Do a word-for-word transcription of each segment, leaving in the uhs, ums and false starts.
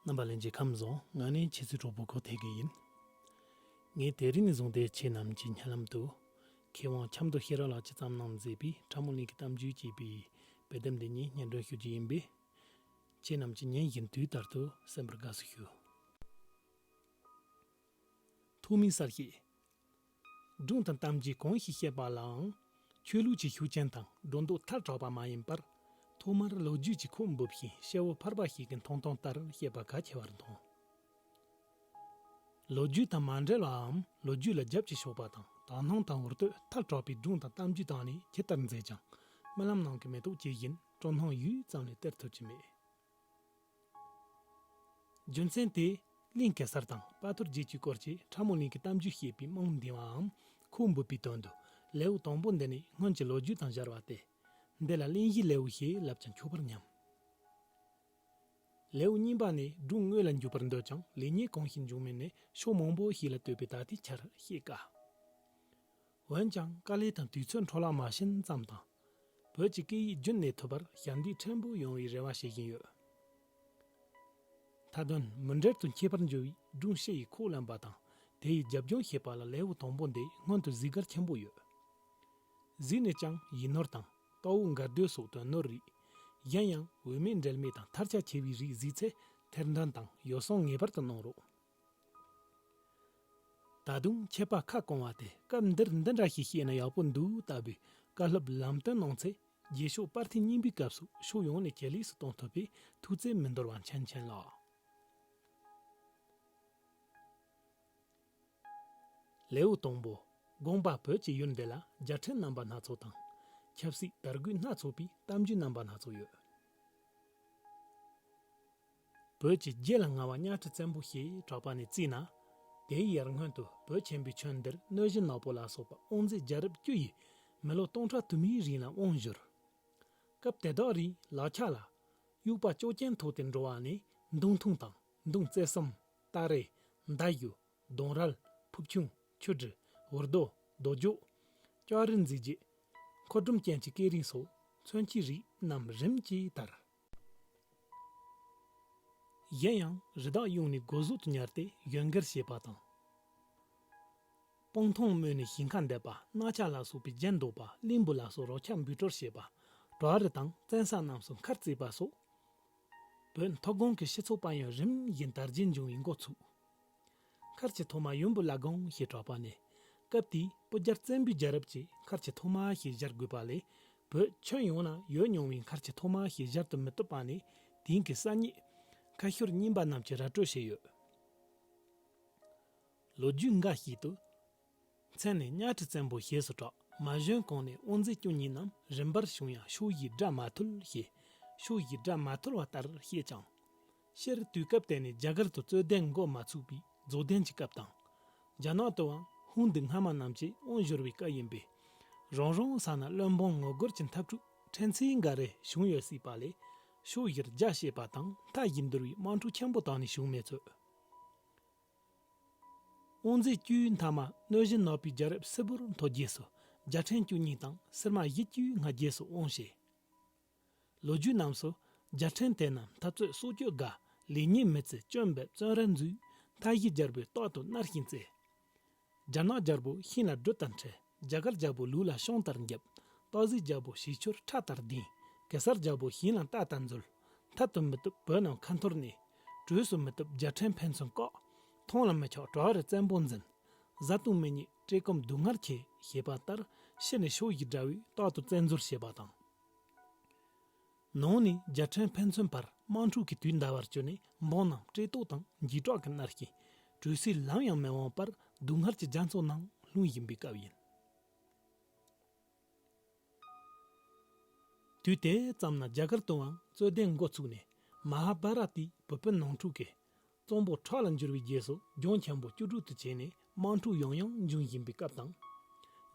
རྣམ་པ་ལྷན་རྒྱས་ཁམས་བཟང་། ང་ནི་ཁྱེད་ཚོའི་གྲོགས་པོ་ཁོ་ཐེ་གི་ཡིན། ངས་དེ་རིང་ནས་བཟུང་སྟེ་ཁྱེད་རྣམས་ཀྱི་སྙན་ལམ་དུ། མཁས་དབང་ཆབ་མདོ་ཤེས་རབ་ལགས་ཀྱིས་བརྩམས་གནང་མཛད་པའི་ཁྲ་མོ་གླིང་གི་གཏམ་རྒྱུད་ཅེས་པའི་དཔེ་དེབ་འདི་ཉིད་སྙན་སྒྲོན་ཞུ་རྒྱུ་ཡིན་པས། ཁྱེད་རྣམས་ཀྱིས་ཉིན་བཞིན་དུས་ལྟར་དུ་གསན་པར་དགའ་བསུ་ཞུ། ཐོག་མའི་གསར་བཤད། སྒྲུང་དང་གཏམ་རྒྱུད་གང་ཞིག་བཤད་པ་ལའང་། ཆོས་ལུགས་ཀྱི་ཤུགས་རྐྱེན་དང་སྒྲོ་འདོགས་ཐལ་དྲགས་པ་མ་ཡིན་པར། ཐོག་མར་ལོ་རྒྱུས་ཀྱི་ཁོག་འབུབས་ཤིང་། སྐྱེ་བོ་ཕལ་པ་ཞིག་གི་མཐོང་སྟངས་ལྟར་བཤད་པ་གལ་ཆེ་བར་མཐོང་། ལོ་རྒྱུས་དང་མ་འབྲེལ་བའམ། ལོ་རྒྱུས་ལ་རྒྱབ་ཀྱིས་ཕྱོགས་པ་དང་། དག་སྣང་དང་འུར་བསྟོད་ཐལ་དྲགས་པའི་སྒྲུང་དང་གཏམ་རྒྱུད་དག་ནི་ཇི་ལྟར་མཛེས་ཀྱང་། རྨི་ལམ་ནང་གི་མེ་ཏོག་ཇི་བཞིན་སྤྲོ་སྣང་ཡུད་ཙམ་ལས་སྟེར་ཐུབ་ཀྱི་མེད། རྒྱུ་མཚན་དེ། གླིང་གེ་སར་དང་དཔའ་ཐུལ་རྗེ་བཅུའི་སྐོར་གྱི་ཁྲ་མོ་གླིང་གི་གཏམ་རྒྱུད་བཤད་པའི་རྨང་འདིང་བའམ། ཁོག་འབུབས་པའི་དོན་དུ། ལེའུ་དང་པོ་འདི་ནི་སྔོན་གྱི་ལོ་རྒྱུས་དང་སྦྱར་བ་སྟེ། འདི་ལ་གླེང་གཞིའི་ལེའུ་ཞེས་ལབ་ཀྱང་ཆོག་པར་སྙམ། ལེའུ་གཉིས་པ་ནི་སྒྲུང་དངོས་ལ་འཇུག་པར་འདོད་ཀྱང་ལེགས་ཉེས་གང་ཞིག་འབྱུང་མིན་ནི་ཕྱོགས་མང་པོ་ཞིག་ལ་ལྟོས་པའི་ད་ལྟའི་ཆར་བཤད་དཀའ། འོན་ཀྱང་དཀའ་ལས་དང་དུས་ཚོད་འཕྲོ་བརླག་མ་ཕྱིན་ཙམ་དང་། བོད་ཀྱི་སྐད་ཡིག་རྒྱུན་གནས་ཐུབ་པར་ཞབས་འདེགས་ཕྲན་བུ་ཡོང་བའི་རེ་བ་བྱེད་བཞིན་ཡོད། མཐའ་དོན་མུ་འབྲེལ་དུ་མཁས་པར་འགྱུར་བའི་སྒྲུང་ཕྱི་ཡི་ཁོག་ལེན་པ་དང་དེ་ཡི་རྒྱབ་ལྗོངས་ཤེས་པ་ལ་ལེའུ་དང་པོ་འདི་སྔོན་དུ་གཟིགས་གལ་ཆེན་པོ་ཡོད། གཟིགས་ནས་ཀྱང་ཡིག་ནོར་དང་། ལྟ་བའི་འགལ་འདུ་སོགས་དོན་ནོར་རིགས། གཞན་ཡང་འོས་མེད་འབྲེལ་མེད་དང་ཐལ་ཆ་ཆེ་བའི་རིགས་གཟིགས་ཚེ་ཐེར་འདོན་དང་ཡོ་བསྲང་ངེས་པར་དུ་གནང་རོགས། ད་དུང་མཁས་པ་ཁ་སྐོང་བ་དེ་སྐབས་འདིར་འདི་འདྲ་ཞིག་བཤད་ན་ཡག་པོ་འདུག་ལྟ་བུའི་བཀའ་སློབ་ལམ་སྟོན་གནང་ཚེ་རྗེས་ཕྱོགས་པར་ཐེངས་གཉིས་པའི་སྐབས་སུ་ཕྱོགས་ཡོངས་ནས་ཇེ་ལེགས་སུ་གཏོང་ཐུབ་པའི་ཐུགས་བརྩེ་མི་འདོར་བ་མཁྱེན་མཁྱེན་ལགས། ལེའུ་དང་པོ། དགོངས་པ་བོད་ཀྱི་ཡུལ་འདི་ལ་རྒྱལ་ཕྲན་རྣམ་པ་སྣ་ཚོགས་དང་། ཆབ་སྲིད་དར་རྒུད་སྣ་ཚོགས་པའི་གཏམ་རྒྱུད་རྣམ་པ་སྣ་ཚོགས་ཡོད། བོད་ཀྱི་རྗེ་ལ་ངར་བ་གཉའ་ཁྲི་བཙན་པོ་ཞེས་གྲགས་པ་ནས་བརྩིས་ན། དེའི་ཡར་སྔོན་དུ་བོད་ཆེན་པོའི་ཁྱོན་འདིར་གནོད་སྦྱིན་ནག་པོ་ལ་སོགས་པ་དབང་མཛད་རྒྱལ་རབས་བཅུ་ཡིས་མི་ལོ་སྟོང་ཕྲག་དུ་མའི་རིང་ལ་དབང་བསྒྱུར། སྐབས་དེ་དག་རིང་ལག་ཆ་ལ་དབྱུག་པ་ལྕོག་ཅན་ཐོགས་ཏེ་འགྲོ་བ་ནི་མདུང་ཐུང་དང་མདུང་རྩེ་གསུམ། སྟ་རེ། མདའ་གཞུ། གདོང་རལ། ཕུབ་ཆུང་། ཆུ་གྲི། འུར་རྡོ། རྡོ་རྒྱུག་ལྕགས་རི་འཛེག་རྒྱུ། མཁོ་སྒྲོམ་ཅན་གྱི་སྐེ་རིང་སོགས་མཚོན་གྱི་རིགས་རྣམས་རིམ་གྱིས་དར། གཞན་ཡང་རི་དྭགས་གཡུང་ནས་སྒོ་ཟོག་ཏུ་ཉར་ཏེ་གཞན་སྒར་བྱེད་པ་དང་། སྤང་ཐང་རྨོས་ནས་ཞིང་ཁ་འདེབས་པ། གནའ་ལྕགས་ལ་སོགས་པའི་རྒྱན་འདོགས་པ། གླིང་བུ་ལ་སོགས་རོ་ཁྱ་འབུད་སྤྲོད་བྱེད་པ། བྲག་རི་དང་བཙན་ས་རྣམས་སུ་མཁར་བརྩིགས་པ་སོགས། བོད་མཐོ་སྒང་གི་སྤྱི་ཚོགས་དཔལ་ཡོན་རིམ་བཞིན་དར་རྒྱས་འབྱུང་བའི་འགོ་ཚུགས། མཁར་གྱི་ཐོག་མ་ཡུམ་བུ་བླ་སྒང་ཞེས་གྲགས་པ་ནི། སྐབས་དེའི་སྤུ་རྒྱལ་བཙན་པོའི་རྒྱལ་རབས་ཀྱི་མཁར་གྱི་ཐོག་མ་ཞེས་སྦྱར་དགོས་པ་ལས། བོད་ཁྱོན་ཡོངས་ན་ཡོད་མྱོང་བའི་མཁར་གྱི་ཐོག་མ་ཞེས་སྦྱར་དུ་མི་བཏུབ་པ་ནི། དེང་གི་ས་གནས་ཁ་ཤོར་རྙིང་པ་རྣམས་ཀྱིས་ར་སྤྲོད་བྱས་ཡོད། ལོ་རྒྱུས་འགའ་ཞིག་ཏུ། མཚན་ནི་གཉའ་ཁྲི་བཙན་པོ་ཞེས་སུ་གྲགས། མ་བྱོན་གོང་ནས་དབང་མཛད་བཅུ་གཉིས་རྣམས་རིམ་པར་བྱུང་ཡང་ཕྱོགས་བཞིའི་དགྲ་མ་ཐུལ་ཞེས། ཕྱོགས་བཞིའི་དགྲ་མ་ཐུལ་བ་ལྟར་བཤད་ཀྱང་། སྤྱིར་དུས་སྐབས་དེ་ནི་རྒྱ་གར་དུ་རྩོད་ལྡན་འགོ་མ་ཚུགས་པའི་རྫོགས་ལྡན་གྱི་སྐབས་དང་། རྒྱ་ནག་ཏུའང་ཧུང་ཏི་སྔ་མ་རྣམས་ཀྱིས་དབང་བསྒྱུར་བའི་སྐབས་ཡིན་པས། རང་རང་ས་ན་བློན་འབངས་ངོ་རྒོལ་གྱི་འཐབ་འཁྲུག་ཕྲན་ཚེགས་འགའ་རེ་བྱུང་ཡོད་སྲིད་པ་ལས། ཕྱོགས་བཞིར་རྒྱ་བཤད་པ་དང་མཐའ་བཞིར་འདུལ་བའི་དམག་འཁྲུག་ཆེན་པོ་དག་ནི་བྱུང་མེད་ཚོད། དབང་མཛད་བཅུའི་མཐའ་མ་གནོད་སྦྱིན་ནག་པོའི་རྒྱལ་རབས་སིལ་བུར་ཐོར་རྗེས་སུ་རྒྱལ་ཕྲན་བཅུ་གཉིས་དང་སིལ་མ་བཞི་བཅུའི་སྔ་རྗེས་སུ་དབང་བྱས། ལོ་རྒྱུས་རྣམས་སུ་རྒྱལ་ཕྲན་དེ་རྣམས་འཐབ་རྩོད་སྲོག་གཅོད་དགའ། ལེགས་ཉེས་མི་བརྩི་སྐྱོན་འབེབས་བཙོན་རར་འཛུལ། མཐའ་བཞིའི་རྒྱལ་པོས་རྟག་ཏུ་མནར་ཞིང་བཙལ། རྒྱ་ནག་རྒྱལ་པོ་ཤིང་ལ་སྦྲུལ་ལྟར་འཕྲད། རྒྱ་གར་རྒྱལ་པོ་ལུག་ལ་ཤོང་ལྟར་འཇབ། སྟག་གཟིག་རྒྱལ་པོ་བྱི་ཆུར་ཁྲ་ལྟར་ལྡིང་། གེ་སར་རྒྱལ་པོ་ཞིང་ལ་རྟ་ལྟར་འཛུལ། འཐབ་ཏུ་མི་བཏུབ་བོད་རྣམས་ཁ་འཐོར་ནས། གྲོས་སུ་མི་བཏུབ་རྒྱལ་ཕྲན་ཕན་ཚུན་བཀག་མཐོང་ལ་མི་ཆགས་བྲག་རི་བཙན་པོ་འཛིན། བཟའ་བཏུང་མི་རྙེད་བཀྲེས་སྐོམ་སྡུག་བསྔལ་ཆེ་ཞེས་པ་ལྟར་ཕྱི་ནས་ཕྱོགས་བཞིའི་དགྲ་བོས་རྟག་ཏུ་བཙན་འཛུལ་བྱེད་པ་དང་། ནང་ནས་རྒྱལ་ཕྲན་ཕན་ཚུན་བར་དམག་འཁྲུག་གི་དུས་འདའ་བར་གྱུར་ནས་འབངས་རྣམས་བཀྲེས་ལྟོགས་དང་འཇིགས་སྐྲག་གིས་མནར་ཞིང་། གྲོས་སུའི་ལམ་ཡང་མི་འོང་བར་སྡུག་བསྔལ་གྱི་རྒྱ་མཚོ་ནང་ལྷུང་བཞིན་པའི་སྐབས་ཡིན། དུས་དེ་ཙམ་ན་རྒྱ་གར་དུའང་རྩོད་ལྡན་འགོ་ཚུགས་ནས་མ་ཧཱ་བྷ་ར་ཏའི་བུ་སྤུན་ནང་འཁྲུག་གིས། གཙང་པོ་ཁྲག་ལ་འགྱུར་བའི་རྗེས་སུ་ལྗོངས་ཆེན་པོ་བཅུ་དྲུག་ཏུ་བྱས་ནས་དམག་འཁྲུག་ཡང་ཡང་འབྱུང་བཞིན་པའི་སྐབས་དང་།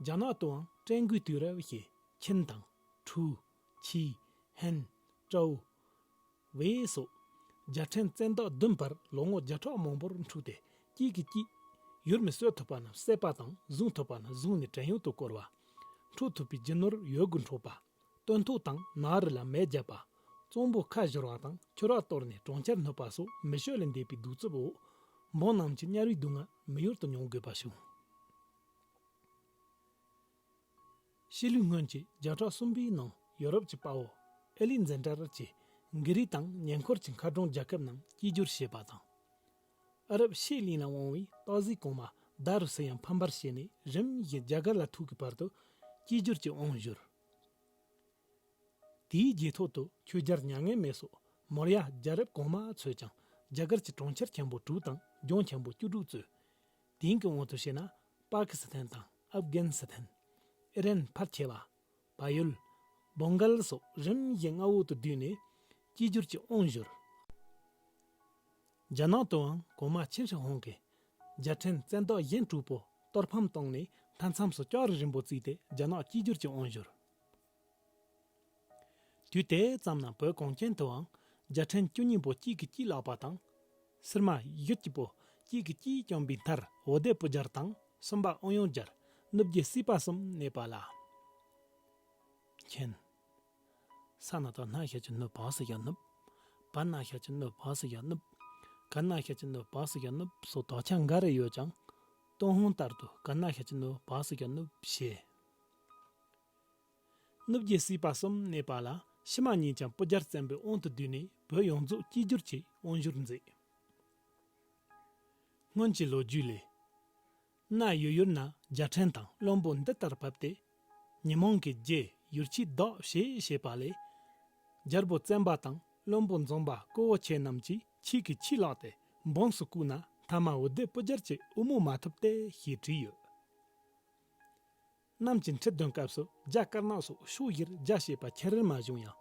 རྒྱ་ནག་ཏུའང་ཀྲན་གོའི་དུས་རབས་ཞེས་ཆིན་དང་། ཁྲུའུ། ཆི། ཧན། ཀྲའུ། ཝེ་སོགས་རྒྱལ་ཕྲན་བཙན་བདག་བདུན་བར་ལོ་ངོ་བརྒྱ་ཕྲག་མང་པོར་འཁྲུགས་ཏེ་གཅིག་གིས་གཅིག་ཡུལ་མི་གསོད་ཐུབ་པ་རྣམས་བསད་པ་དང་བཟུང་ཐུབ་པ་རྣམས་བཟུང་ནས་བྲན་གཡོག་ཏུ་བཀོལ་བ། འཕྲོག་ཐུབ་པའི་རྒྱུ་ནོར་ཡོད་དགུ་འཕྲོག་པ། སྟོན་ཐོག་དང་ནགས་རི་ལ་མེ་བརྒྱབ་པ། གཙང་པོ་ཁ་བཞུར་བ་དང་ཁྱོ་རག་གཏོར་ནས་གྲོང་ཁྱེར་སྣུབ་པ་སོགས་མི་ཆོས་ལས་འདས་པའི་གདུག་རྩུབ་འོག་འབངས་རྣམས་ཀྱི་དམྱལ་བའི་སྡུག་བསྔལ་མི་ཡུལ་དུ་མྱོང་དགོས་པ་བྱུང་། ཕྱི་ལོའི་སྔོན་གྱི་བརྒྱ་ཕྲག་གསུམ་པའི་ནང་ཡོ་རོབ་ཀྱི་དཔའ་བོ་ཨེ་ལི་ཛན་དྲར་གྱིས་གྷི་རིག་དང་ཉེ་འཁོར་གྱི་མཁར་གྲོང་རྒྱལ་ཁབ་རྣམས་གཅིག་གྱུར་བྱས་པ་དང་། ཨ་རབ་ཤེས་གླིང་ལ་དབང་བའི་ཏོག་ཟིག་གོང་མ་ད་རུ་སི་ཡང་ཕམ་པར་བྱས་ནས་རིམ་བཞིན་རྒྱ་གར་ལ་ཐུག་གི་བར་དུ་གཅིག་གྱུར་གྱི་དབང་བསྒྱུར། དེའི་རྗེས་ཐོག་ཏུ་ཆོས་རྒྱལ་མྱ་ངན་མེད་སོགས་མོར་ཡ་རྒྱལ་རབས་གོང་མ་ཚོས་ཀྱང་རྒྱ་གར་གྱི་གྲོང་ཁྱེར་ཆེན་པོ་དྲུག་དང་ལྗོངས་ཆེན་པོ་བཅུ་དྲུག་གཙོས། དེང་གི་དབང་དུ་བྱས་ན་པ་ཀི་སི་ཐན་དང་ཨབ་གྷན་སི་ཐན། ཨི་རན་ཕལ་ཆེ་བ། བལ་ཡུལ། བོང་གལ་སོགས་རིམ་བཞིན་མངའ་འོག་ཏུ་བསྡུས་ནས་གཅིག་གྱུར་གྱི་དབང་བསྒྱུར། རྒྱ་ནག་ཏུའང་གོང་མ་ཆིན་ཧྲི་ཧོང་གིས་རྒྱལ་ཕྲན་བཙན་བདག་གཞན་དྲུག་པོ་གཏོར་ཕམ་བཏང་ནས་མཐའ་མཚམས་སུ་ལྕགས་རི་རིང་པོ་བརྩིགས་ཏེ་རྒྱ་ནག་གཅིག་གྱུར་གྱི་དབང་བསྒྱུར། དུས་དེ་ཙམ་ན་བོད་གངས་ཅན་དུའང་རྒྱལ་ཕྲན་བཅུ་གཉིས་པོ་གཅིག་གིས་གཅིག་བརླགས་པ་དང་། སིར་མ་བཞི་གཅིག་པོ་གཅིག་གིས་གཅིག་བཅོམ་པའི་མཐར་འོ་དེ་སྤུ་རྒྱལ་དང་གསུམ་པ་ཨོ་ཡོན་རྒྱལ། ནུབ་རྒྱུད་སྲིད་པ་གསུམ་གནས་པ་ལ། མཁྱེན། ས་ན་ད་སྣ་ཤ་ཅི་ནུབ་བ་སི་ཡ་ནུབ། བ་ན་ཤ་ཅི་ནུབ་བ་སི་ཡ་ནུབ། ག་ན་ཤ་ཅི་ནུབ་བ་སི་ཡ་ནུབ་སོགས་དག་ཆ་འགའ་རེ་ཡོད་ཀྱང་། ཏུན་ཧོང་ལྟར་དུ་ག་ན་ཤ་ཅི་ནུབ་བ་སི་ཡ་ནུབ་ཞེས། ནུབ་རྒྱུད་སྲིད་པ་གསུམ་གནས་པ་ལ་ཕྱི་མ་གཉིས་ཀྱང་སྤུ་རྒྱལ་བཙན་པོའི་དབང་དུ་བསྡུས་ནས་བོད་ཡོངས་རྫོགས་གཅིག་གྱུར་གྱི་དབང་བསྒྱུར་མཛད། སྔོན་གྱི་ལོ་རྒྱུས་ལས། གནའ་ཡུལ་ཡུལ་ན་རྒྱལ་ཕྲན་དང་བློན་པོ་འདི་ལྟར་བབས་ཏེ། ཉི་མ་གི་རྗེ་ཡུལ་ཆེས་བདག་བྱེད་ཞེས་པ་ལས། རྒྱལ་པོ་བཙན་པ་དང་བློན་པོ་འཛོམས་པ་ཀོ་བོ་ཆེ་རྣམས་ཀྱིས་ཆོས་ཀྱི་ཆོས་བརླགས་ཏེ་འབངས་སུ་བཀུག་ན་མཐའ་མ་འོ་དེ་སྤུ་རྒྱལ་གྱི་དབུ་མོ་མ་ཐུབ་སྟེ་ཞེས་བྲིས་ཡོད། གནམ་གྱི་འཁྲི་བདུན་སྐབས་སུ་རྒྱ་དཀར་ནག་སོགས་ཕྱོགས་བཞིར་རྒྱ་ཞེས་པ་ཁྱད་རིལ་མ་བྱུང་ཡང་།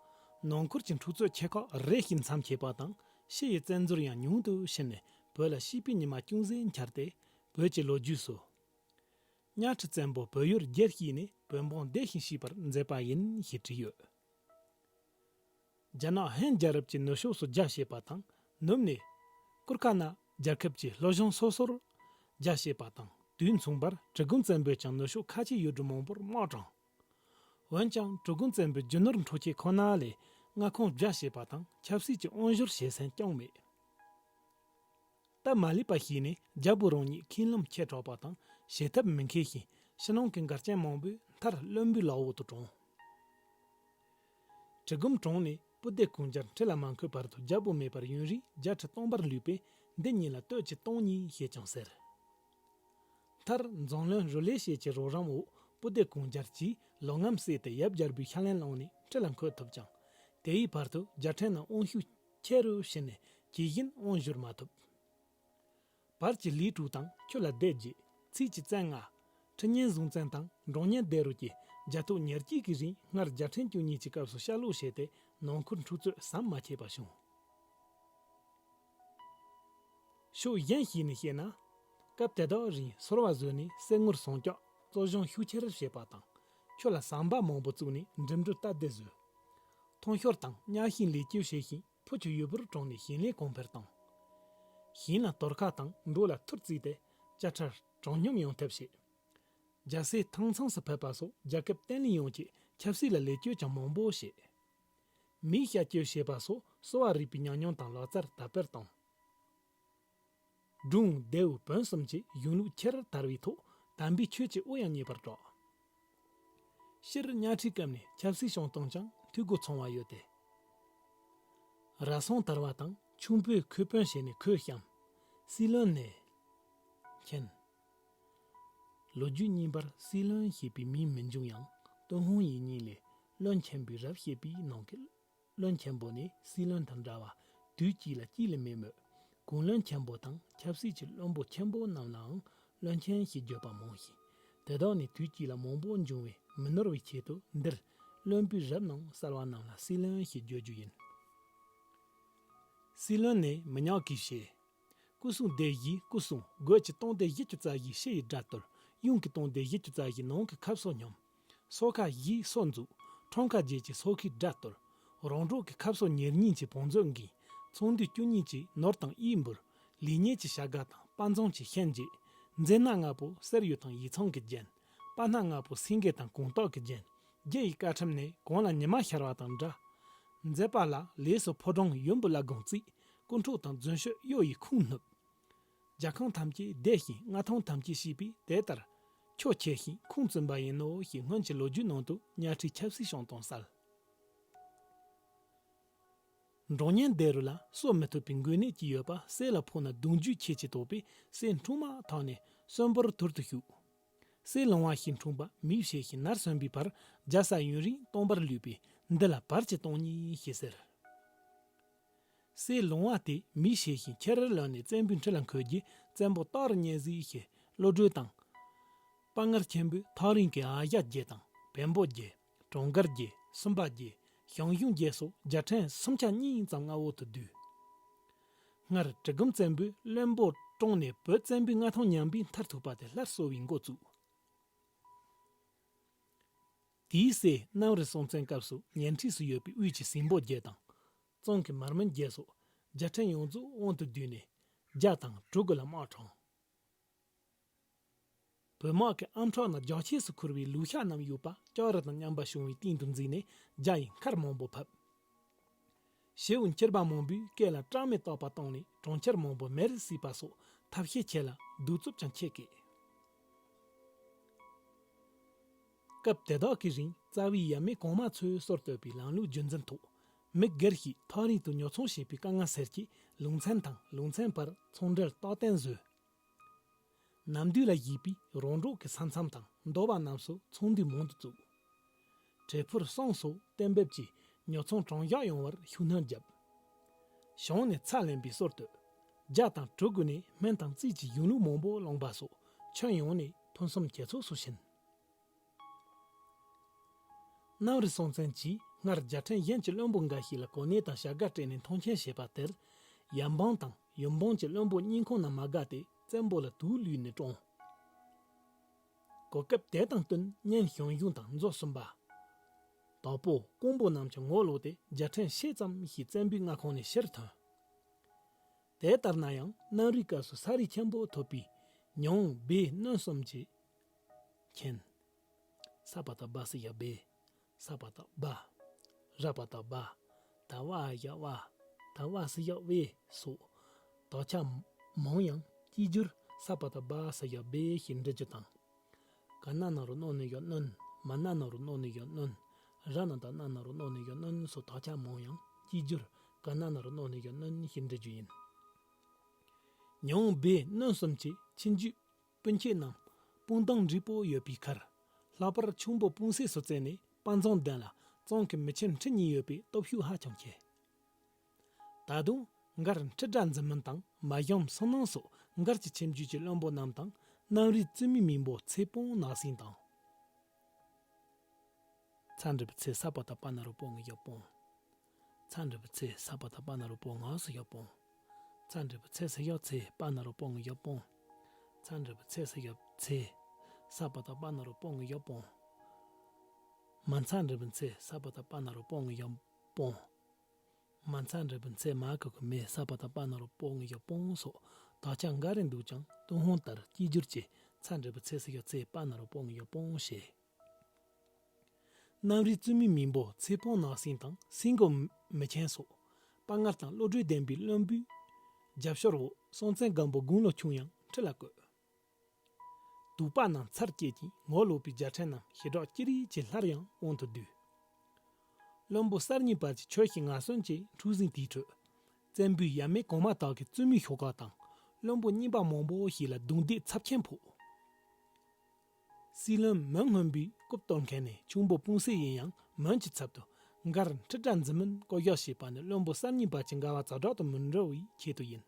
ནང་ཁུལ་གྱི་འཁྲུག་རྩོད་ཆེ་ཁག་རེ་ཞིག་མཚམས་ཆད་པ་དང་ཕྱི་ཡི་བཙན་འཛུལ་ཡང་ཉུང་དུ་ཕྱིན་ནས་བོད་ལ་ཤིས་པའི་ཉི་མ་ཅུང་ཟད་འཆར་ཏེ། བོད་ཀྱི་ལོ་རྒྱུས་སུ། གཉའ་ཁྲི་བཙན་པོ་བོད་ཡུལ་རྒྱལ་བཤིག་ནས་བོད་འབངས་བདེ་ཞིང་སྐྱིད་པར་མཛད་པ་ཡིན་ཞེས་བྲིས་ཡོད། རྒྱ་ནག་ཧན་རྒྱལ་རབས་ཀྱི་ནུབ་ཕྱོགས་སུ་རྒྱ་བཤད་པ་དང་ནུབ་ནས་ཀུར་ཁ་ན་རྒྱལ་ཁབ་ཀྱི་ལྷོ་གཞུང་སོ་སོར་རྒྱ་བཤད་པ་དང་དུས་མཚུངས་པར་གྲི་གུམ་བཙན་པོས་ཀྱང་ནུབ་ཕྱོགས་ཁ་ཆེའི་ཡུལ་གྲུ་མང་པོར་དམག་དྲངས། འོན་ཀྱང་གྲི་གུམ་བཙན་པོའི་རྒྱུ་ནོར་འཕྲོག་བྱེད་ཁོ་ན་ལས་མངའ་ཁོངས་རྒྱ་བཤད་པ་དང་ཆབ་སྲིད་ཀྱི་དབང་བསྒྱུར་བྱེད་སེམས་ཀྱང་མེད། སྟབས་མ་ལེགས་པ་ཞིག་ནས་རྒྱལ་པོ་རང་ཉིད་མཁན་སློབ་ཁྱད་དྲགས་པ་དང་བྱེད་ཐབས་མི་མཁས་ཤིང་ཕྱི་ནང་གི་འགལ་རྐྱེན་མང་པོས་མཐར་བློན་པོའི་ལག་འོག་ཏུ་གྲོངས། གྲི་གུམ་གྲོངས་ནས་སྤུ་ལྡེ་གུང་རྒྱལ་ཁྲི་ལ་མ་འཁོད་བར་དུ་རྒྱལ་པོ་མེད་པར་ཡུན་རིང་རྒྱལ་ཁྲི་སྟོང་པར་ལུས་པས་འདི་ཉིད་ལ་སྟོད་ཀྱི་སྟོང་ཉིད་ཞེས་ཀྱང་ཟེར། མཐར་འཛམ་གླིང་རུ་ལེ་ཤེད་ཀྱི་རོགས་རམ་འོག་སྤུ་ལྡེ་གུང་རྒྱལ་གྱིས་ལོ་ངམ་བསྲེས་ཏེ་ཡབ་རྒྱལ་པོའི་ཤ་ལན་བླངས་ནས་ཁྲི་ལ་འཁོད་ཐུབ་ཀྱང་། དེའི་བར་དུ་རྒྱལ་ཕྲན་ནང་དབང་ཤུགས་ཆེ་རུ་ཕྱིན་ནས་ཇི་བཞིན་དབང་བསྒྱུར་མ་ཐུབ། བར་གྱི་ལི་ཀྲུའུ་དང་ཁྱོད་ལ་སྡེ་བརྒྱད། ཚིགས་ཀྱི་བཙན་ལྔ། ཁྲི་གཉན་གཟུང་བཙན་དང་འབྲོང་གཉན་སྡེ་རུ་གྱིས་རྒྱལ་ཐོག་ཉེར་གཅིག་གི་རིང་སྔར་རྒྱལ་ཕྲན་བཅུ་གཉིས་ཀྱི་སྐབས་སུ་བཤའ་ལོག་བྱས་ཏེ་ནང་ཁུལ་འཁྲུག་རྩོད་ཟམ་མ་ཆད་པ་བྱུང་། ཕྱོགས་གཞན་ཞིག་ནས་བཤད་ན། སྐབས་དེ་དག་རིང་སོར་བ་བཟོས་ནས་གསེར་དངུལ་ཟངས་ལྕགས་བཙོ་སྦྱོང་ཤུགས་ཆེར་བྱེད་པ་དང་། ཁྱོད་ལ་ཟམ་པ་མང་པོ་བཙུགས་ནས་འགྲིམ་འགྲུལ་སྟབས་བདེ་བཟོས། མཐོང་ཤོར་དང་གཉའ་ཤིང་ལེགས་བཅོས་བྱས་ཤིང་ཕོ་ཆུ་ཡུ་བུར་དྲངས་ནས་ཞིང་ལས་གོང་འཕེལ་བཏང་། ཞིང་ལ་གཏོར་ཁ་དང་འབྲོག་ལ་ཐུར་བརྩིས་ཏེ་དཔྱ་ཁྲལ་དྲང་སྙོམས་ཡོང་ཐབས་བྱས། རྒྱལ་སྲས་ཐང་ཚང་སུ་ཕེབས་པ་སོགས་རྒྱལ་ཁབ་བརྟན་ལྷིང་ཡོང་ཆེད་ཆབ་སྲིད་ལ་ལེགས་བཅོས་ཀྱང་མང་པོ་བྱས། མིའི་བྱ་སྤྱོད་བྱེད་པ་སོགས་གསོ་བ་རིག་པའི་ཉམས་མྱོང་དང་ལག་རྩལ་དར་སྤེལ་བཏང་། སྒྲུང་ལྡེའུ་བོན་གསུམ་གྱི་གཞུང་ལུགས་ཆེ་རུ་དར་བའི་ཐོག་དམ་པའི་ཆོས་ཀྱི་དབུ་ཡང་བརྙེས་པར་གྲགས། སྤྱིར་གཉའ་ཁྲིའི་སྐབས་ནས་ཆབ་སྲིད་བྱུང་སྟངས་ཀྱང་འཐུས་སྒོ་ཚང་བ་ཡོད་དེ། ར་སོང་དར་བ་དང་ཁྱུང་པོས་ཁོལ་དཔོན་བྱས་ནས་ཁོལ་བཤམས། སྲིད་བློན་ནས། མཁྱེན། ལོ་རྒྱུས་རྙིང་པར་སྲིད་བློན་ཞེས་པའི་མིང་མི་འབྱུང་ཡང་ཏུན་ཧོང་ཡིག་རྙིང་ལས་བློན་ཆེན་པོའི་རབས་བཤད་པའི་ནང་གི་བློན་ཆེན་པོ་ནི་སྲིད་བློན་དང་འདྲ་བ་དུས་གཅིག་ལ་གཅིག་ལས་མེད་མོད། གུང་བློན་ཆེན་པོ་དང་ཆབ་སྲིད་ཀྱི་བློན་པོ་ཆེན་པོ་རྣམས་ལའང་བློན་ཆེན་ཞེས་བརྗོད་པ་མང་ཞིང་། དེ་དག་ནི་དུས་གཅིག་ལ་མང་པོ་འབྱུང་བས་མི་ནོར་བའི་ཆེད་དུ་འདིར་བློན་པོའི་རབས་ནང་གསར་བ་རྣམས་ལ་སྲིད་བློན་ཞེས་བརྗོད་རྒྱུ་ཡིན། སྲིད་བློན་ནི་མི་ཉག་གིས་བཤད། སྐུ་སྲུང་སྡེ་བཞིའི་སྐུ་སྲུང་སྒོས་ཀྱི་སྟོང་སྡེ་བཞི་བཅུ་རྩ་བཞི་ཕྱི་ཡི་དགྲ་གཏོར། གཡོན་གྱི་སྟོང་སྡེ་བཞི་བཅུ་རྩ་བཞི་ནང་གི་ཁབ་སོ་སྙོམས། སོ་ཁ་བཞིའི་སོ་འཛུགས། ཁྲོམ་ཁ་བརྒྱད་ཀྱི་སོ་ཁའི་དགྲ་གཏོར། རོང་འབྲོག་གི་ཁབ་སོ་ཉེར་གཉིས་ཀྱི་བང་མཛོད་འགེངས། ཚོང་འདུས་བཅུ་གཉིས་ཀྱི་ནོར་དང་གཡུ་འབུལ། ལུས་ཉེས་ཀྱི་བྱ་དགའ་དང་དཔའ་མཛངས་ཀྱི་ཤན་འབྱེད། མཛེ་སྣ་ལྔ་པོ་གསེར་གཡུ་དང་ཡིག་ཚང་གིས་བརྒྱན། པ་སྣ་ལྔ་པོ་སེང་གེ་དང་གུང་སྟག་གིས་བརྒྱན། རྒྱུ་ཡི་བཀའ་ཁྲིམས་ནི་གོང་ལ་ཉི་མ་ཤར་བ་དང་འདྲ། མཛད་པ་ལ་ལས་སུ་ཕོ་བྲང་ཡུམ་བུ་བླ་སྒང་བརྩིགས། སྐུ་འཁྲུངས་དང་རྫུན་ཤོད་གཡོ་ཡི་ཁུངས་བསྣུབས། རྒྱལ་ཁང་ཐམས་ཅད་བདས་ཤིང་མངའ་ཐང་ཐམས་ཅད་བཤིག་པས། དེ་ལྟར་ཁྱོད་ཁྱེར་ཞིང་ཁུངས་བཙུན་པ་ཡིན་ནོ་ཞེས་སྔོན་གྱི་ལོ་རྒྱུས་ནང་དུ་གཉའ་ཁྲི་ཆབ་སྲིད་བྱུང་དང་གསལ། འབྲོང་གཉན་སྡེ་རུ་ལ་གསོ་མི་ཐུབ་པའི་འགོས་ནད་ཅིག་ཡོད་པ། གསེར་ལ་ཕོག་ན་གདུང་རྒྱུད་ཁྱེད་ཀྱིས་དོགས་པས། གསེར་འཁྲུངས་མ་ཐག་ནས་གསོན་པོར་ཐུར་དུ་ཞུགས། གསེར་ལོང་བ་ཞིག་འཁྲུངས་པ་མིས་བཤས་ཤིང་ནར་སོན་པའི་བར། རྒྱལ་ས་ཡུན་རིང་སྟོང་པར་ལུས་པས། འདི་ལ་བར་གྱི་སྟོང་ཉིད་ཞེས་ཟེར། གསེར་ལོང་བ་དེ་མིས་བཤས་ཤིང་ཁྱེར་རུ་ལོན་ནས་བཙན་པོའི་ཁྲི་ལ་འཁོད་རྗེས། བཙན་པོ་སྟག་རི་གཉན་གཟིགས་ཞེས་བློ་གྲོས་དང་། དཔའ་ངར་ཆེན་པོས་ཐག་རིང་གི་ཨ་ཞ་རྒྱལ་དང་བེམ་པོ་རྒྱལ། གྲོང་དཀར་རྒྱལ། སུམ་པ་རྒྱལ། ཞང་ཞུང་རྒྱལ་སོགས་རྒྱལ་ཕྲན་སུམ་ཆ་གཉིས་ཙམ་མངའ་འོག་ཏུ་བསྡུས། སྔར་གྲི་གུམ་བཙན་པོས་བློན་པོ་བཀྲོངས་ནས། བོད་བཙན་པོའི་མངའ་ཐང་ཉམས་པས་མཐར་ཐུག་པ་དེ་སླར་གསོ་བའི་འགོ་བཙུགས། དེའི་སྲས་གནམ་རི་སྲོང་བཙན་སྐབས་སུ་ཉེ་འཁྲིས་སུ་ཡོད་པའི་དབུས་ཀྱི་སྲིན་པོ་རྒྱལ་དང་། གཙང་གི་མར་མེ་རྒྱལ་སོགས་རྒྱལ་ཕྲན་ཡོངས་རྫོགས་དབང་དུ་བསྡུས་ནས། རྒྱ་དང་གྲུ་གུ་ལ་དམག་དྲངས། བོད་དམག་གི་ཨམ་ཕྲག་ན་རྒྱང་ཤེས་སུ་འཁོར་བའི་ལུག་ཤ་རྣམས་ཡོད་པ། ལྕགས་རི་དང་མཉམ་པ་བྱུང་བའི་སྟེང་དུ་འཛེགས་ནས། རྒྱ་ཡིས་མཁར་མང་པོ་ཕབ། ཞེའུ་འཁྱིལ་པ་མང་པོས་སྐེ་ལ་སྐྲག་མེད་བཏགས་པ་བཏང་ནས། གྲོང་ཁྱེར་མང་པོ་མེར་བསྲེགས་པ་སོགས་ཐབས་ཤེས་ཆེ་ལ་གདུག་རྩུབ་ཀྱང་ཆེ་སྐད། སྐབས་དེ་དག་གི་རིང་རྩ་བའི་ཡབ་མེས་གོང་མ་ཚོས་སྲོལ་གཏོད་པའི་ལམ་ལུགས་རྒྱུན་འཛིན་ཐོག་མི་སྒེར་ཞིག་ཐག་རིང་དུ་ཉོ་ཚོང་བྱེད་པའི་དཀའ་ངལ་སེལ་ཆེད། ལུང་ཚན་དང་ལུང་ཚན་བར་ཚོང་འབྲེལ་རྟགས་བརྟན་བཟོས། གནམ་བདུན་ལ་གཞིགས་པའི་རོང་འབྲོག་གི་ས་མཚམས་དང་འདོད་པ་རྣམས་སུ་ཚོང་འདུས་མང་དུ་བཙུགས། བྲེ་ཕུར་ཟངས་སོགས་གཏན་འབེབས་ཀྱིས་ཉོ་ཚོང་གྲང་འཇགས་ཡོང་བར་ཤུགས་སྣོན་བརྒྱབ། གཞུང་ནས་ཚྭ་ལེན་པའི་སྲོལ་གཏོད། རྒྱ་དང་གྲུ་གུ་ནས་སྨན་དང་རྩིས་ཀྱི་གཞུང་ལུགས་མང་པོ་བླངས་པ་སོགས་ཁྱོན་ཡོངས་ནས་ཕུན་སུམ་ཇེ་ཚོགས་སུ་ཕྱིན། གནམ་རི་སྲོང་བཙན་གྱིས་སྔར་རྒྱལ་ཕྲན་གཞན་གྱི་བློན་པོ་འགའ་ཞིག་ལ་གོ་གནས་དང་བྱ་དགའ་སྤྲད་ནས་མཐོང་ཆེན་བྱས་པ་དེར། ཡབ་འབངས་དང་ཡུམ་འབངས་ཀྱི་བློན་པོ་གཉིས་ཁོང་རྣམས་མ་དགའ་སྟེ་བཙན་པོ་ལ་དུག་བླུད་ནས་བཀྲོངས། གོ་སྐབས་དེ་དང་བསྟུན་གཉན་ཞང་ཞུང་དང་མཛོ་སུམ་པ། དྭགས་པོ་ཀོང་པོ་རྣམས་ཀྱང་ངོ་ལོག་སྟེ་རྒྱལ་ཕྲན་ཕྱེད་ཙམ་ཞིག་བཙན་པོའི་མངའ་ཁོངས་ནས་ཕྱིར་ཐོན། དེ་ལྟར་ན་ཡང་གནམ་རིའི་སྐབས་སུ་ས་རིས་ཆེན་པོ་ཐོབ་པའི་ཉང་སྦས་སྣོན་གསུམ་གྱིས་མཁྱེན། ས་པ་བཏགས་སྦ་ས་ཡ་སྦས། ས་པ་བཏགས་སྦ། ར་པ་བཏགས་སྦ། ད་བ་ཡ་བ། ད་བ་ས་ཡ་བེ་སོགས། དག་ཆ་མང་ཡང་གཅིག་གྱུར་ས་པ་བཏགས་སྦ་ས་ཡ་སྦས་ཞེས་འབྲི་རྒྱུ་དང་། ག་ན་ན་རོ་ནོ་ནི་ཡོ་ནོན། མ་ན་ན་རོ་ནོ་ནི་ཡོ་ནོན། ར་ན་ད་ན་ན་རོ་ནོ་ནི་ཡོ་ནོན་སོགས་དག་ཆ་མང་ཡང་གཅིག་གྱུར་ག་ན་ན་རོ་ནོ་ནི་ཡོ་ནོན་ཞེས་འབྲི་རྒྱུ་ཡིན། ཉང་སྦས་སྣོན་གསུམ་གྱི་ཁྱིམ་རྒྱུད་སྤུན་མཆེད་རྣམས་སྤུངས་ཐང་འབྲས་པོ་ཡོད་པའི་ཁར། ལྷག་པར་ཁྱུང་པོ་སྤུངས་སེ་སུ་བཙལ་ནས་དཔའ་མཛངས་ལྡན་ལ་གཙང་གི་མི་ཆེན་ཁྲི་གཉིས་ཡོད་པའི་སྟོབས་ཤུགས་ཧ་ཅང་ཆེ། ད་དུང་མགར་ཁྲི་སྒྲ་འཛིན་མིན་དང་མ་གཞུང་སུན་སྣང་སོགས་མགར་གྱི་ཁྱིམ་རྒྱུད་ཀྱི་བློན་པོ་རྣམས་དང་། གནམ་རིའི་བཙུན་མོའི་མིང་པོ་ཚེ་སྤོང་ནག་སེང་དང་། ཚ་འགྲེང་བུ་ཚེ་ས་པ་བཏགས་སྤ་ན་རོ་སྤོ་ངི་ཡ་སྤོང་། ཚ་འགྲེང་བུ་ཚེ་ས་པ་བཏགས་སྤ་ན་རོ་སྤོ་ང་སུ་ཡ་སྤོང་། ཚ་འགྲེང་བུ་ཚེ་ས་ཡ་ཚེ་སྤ་ན་རོ་སྤོ་ངི་ཡ་སྤོང་། ཚ་འགྲེང་བུ་ཚེ་ས་ཡ་ཚེ་ས་པ་བཏགས་སྤ་ན་རོ་སྤོ་ངི་ཡ་སྤོང་། མ་ཚ་འགྲེང་བུ་ཚེ་ས་པ་བཏགས་སྤ་ན་རོ་སྤོ་ངི་ཡ་སྤོང་། མ་ཚ་འགྲེང་བུ་ཚེ་མ་གི་གུ་མེ་ས་པ་བཏགས་སྤ་ན་རོ་སྤོ་ངི་ཡ་སྤོང་སོགས་དག་ཆ་འགའ་རེ་འདུག་ཀྱང་ཏུན་ཧོང་ལྟར་གཅིག་གྱུར་གྱི་ཚ་འགྲེང་བུ་ཚེ་ས་ཡ་ཚེ་སྤ་ན་རོ་སྤོ་ངི་ཡ་སྤོང་ཞེས། གནམ་རིའི་བཙུན་མོའི་མིང་པོ་ཚེ་སྤོང་ནག་སེང་དང་སེང་གོ་མི་ཆེན་སོགས་དཔའ་ངར་དང་བློ་གྲོས་ལྡན་པའི་བློན་པོའི་རྒྱབ་སྐྱོར་འོག་སྲོང་བཙན་སྒམ་པོ་དགུང་ལོ་ཆུང་ཡང་ཁྲི་ལ་བསྐོས། དུག་པ་རྣམས་ཚར་བཅད་ཅིང་ངོ་ལོག་པའི་རྒྱལ་ཕྲན་རྣམས་ཞེ་དྲག་ཅི་རིགས་ཀྱིས་སླར་ཡང་དབང་དུ་བསྡུས། བློན་པོ་གསར་རྙིང་བར་གྱི་ཆོས་ཤིག་ངར་གསོན་གྱི་འཁྲུག་ཟིང་དེའི་ཁྲོད། བཙན་པོའི་ཡབ་མེས་གོང་མ་དག་གི་བཙུན་མོའི་ཤོག་ཁག་དང་བློན་པོ་རྙིང་པ་མང་པོ་ཞིག་ལ་རྡུང་རྡེག་ཚབས་ཆེན་ཕོག། སྲིད་བློན་མོན་སྔོན་པོའི་རྐུབ་གཏོར་མཁན་ནས་ཁྱུང་པོ་སྤུངས་སེ་ཡིན་ཡང་མོན་གྱི་ཚབ་ཏུ་མགར་ཁྲི་སྒྲ་འཛིན་མིན་བསྐོ་གཞག་བྱས་པ་ནི་བློན་པོ་གསར་རྙིང་བར་གྱི་འགལ་བ་ཛ་དྲག་ཏུ་མི་འགྲོ་བའི་ཆེད་དུ་ཡིན།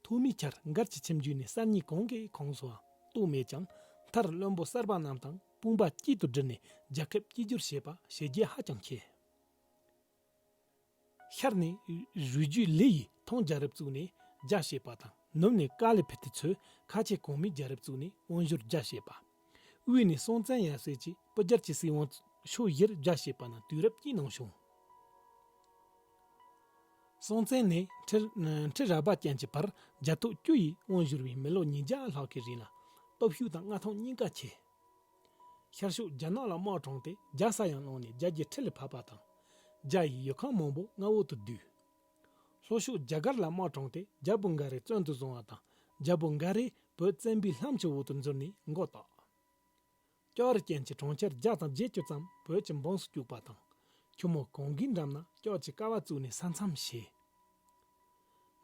ཐོག་མའི་ཆར་མགར་གྱི་ཁྱིམ་རྒྱུད་ནས་གསར་རྙིང་གང་གི་ཁོངས་སུའང་གཏོགས་མེད་ཀྱང་མཐར་བློན་པོ་གསར་པ་རྣམས་དང་དཔུང་པ་གཅིག་ཏུ་བསྒྲིལ་ནས་རྒྱལ་ཁབ་གཅིག་གྱུར་བྱས་པ་བྱས་རྗེས་ཧ་ཅང་ཆེ། ཤར་ནས་རུས་རྒྱུད་ལི་ཡིས་ཐང་རྒྱལ་རབས་བཙུགས་ནས་རྒྱ་བཤད་པ་དང་ནུབ་ནས་ཀ་ལི་ཕི་ཏི་ཚོས་ཁ་ཆེ་གོང་མའི་རྒྱལ་རབས་བཙུགས་ནས་དབང་བསྒྱུར་རྒྱ་བཤད་པ། དབུས་ནས་སྲོང་བཙན་ཡབ་སྲས་ཀྱིས་སྤུ་རྒྱལ་གྱི་སྲིད་དབང་ཕྱོགས་བཞིར་རྒྱ་བཤད་པ་རྣམས་དུས་རབས་ཀྱི་ནང་བྱུང་། སྲོང་བཙན་ནས་ཁྲི་ཁྲི་རལ་པ་ཅན་གྱི་བར་རྒྱལ་ཐོག་བཅུ་ཡི་དབང་བསྒྱུར་བའི་མི་ལོ་ཉིས་བརྒྱ་ལྷག་གི་རིང་ལ་སྟོབས་ཤུགས་དང་མངའ་ཐང་གཉིས་ཀ་ཆེ། ཤར་ཕྱོགས་རྒྱ་ནག་ལ་དམག་དྲངས་ཏེ་རྒྱལ་ས་ཡང་བླངས་ནས་རྒྱལ་རྒྱུད་ཁྲི་ལ་ཕབ་པ་དང་ རྒྱ་ཡི་ཡུལ་ཁག་མང་པོ་མངའ་འོག་ཏུ་བསྡུས། ལྷོ་ཕྱོགས་རྒྱ་གར་ལ་དམག་དྲངས་ཏེ་རྒྱལ་པོ་འགའ་རེ་བཙོན་དུ་བཟུང་བ་དང་། རྒྱལ་པོ་འགའ་རེ་བོད་བཙན་པོའི་ལྷམ་གྱི་འོག་ཏུ་འཛུལ་ནས་མགོ་བཏགས། སྐྱོ་བར་རྐྱེན་གྱིས་གྲོང་ཁྱེར་བརྒྱ་དང་བརྒྱད་ཅུ་ཙམ་བོད་ཀྱི་འབངས་སུ་བཅུག་པ་དང་། ཁྱུ་མོ་གོང་གི་འགྲམ་ན་སྐྱོ་གྱི་ཀ་བ་བཙུགས་ནས་ས་མཚམས་བྱས།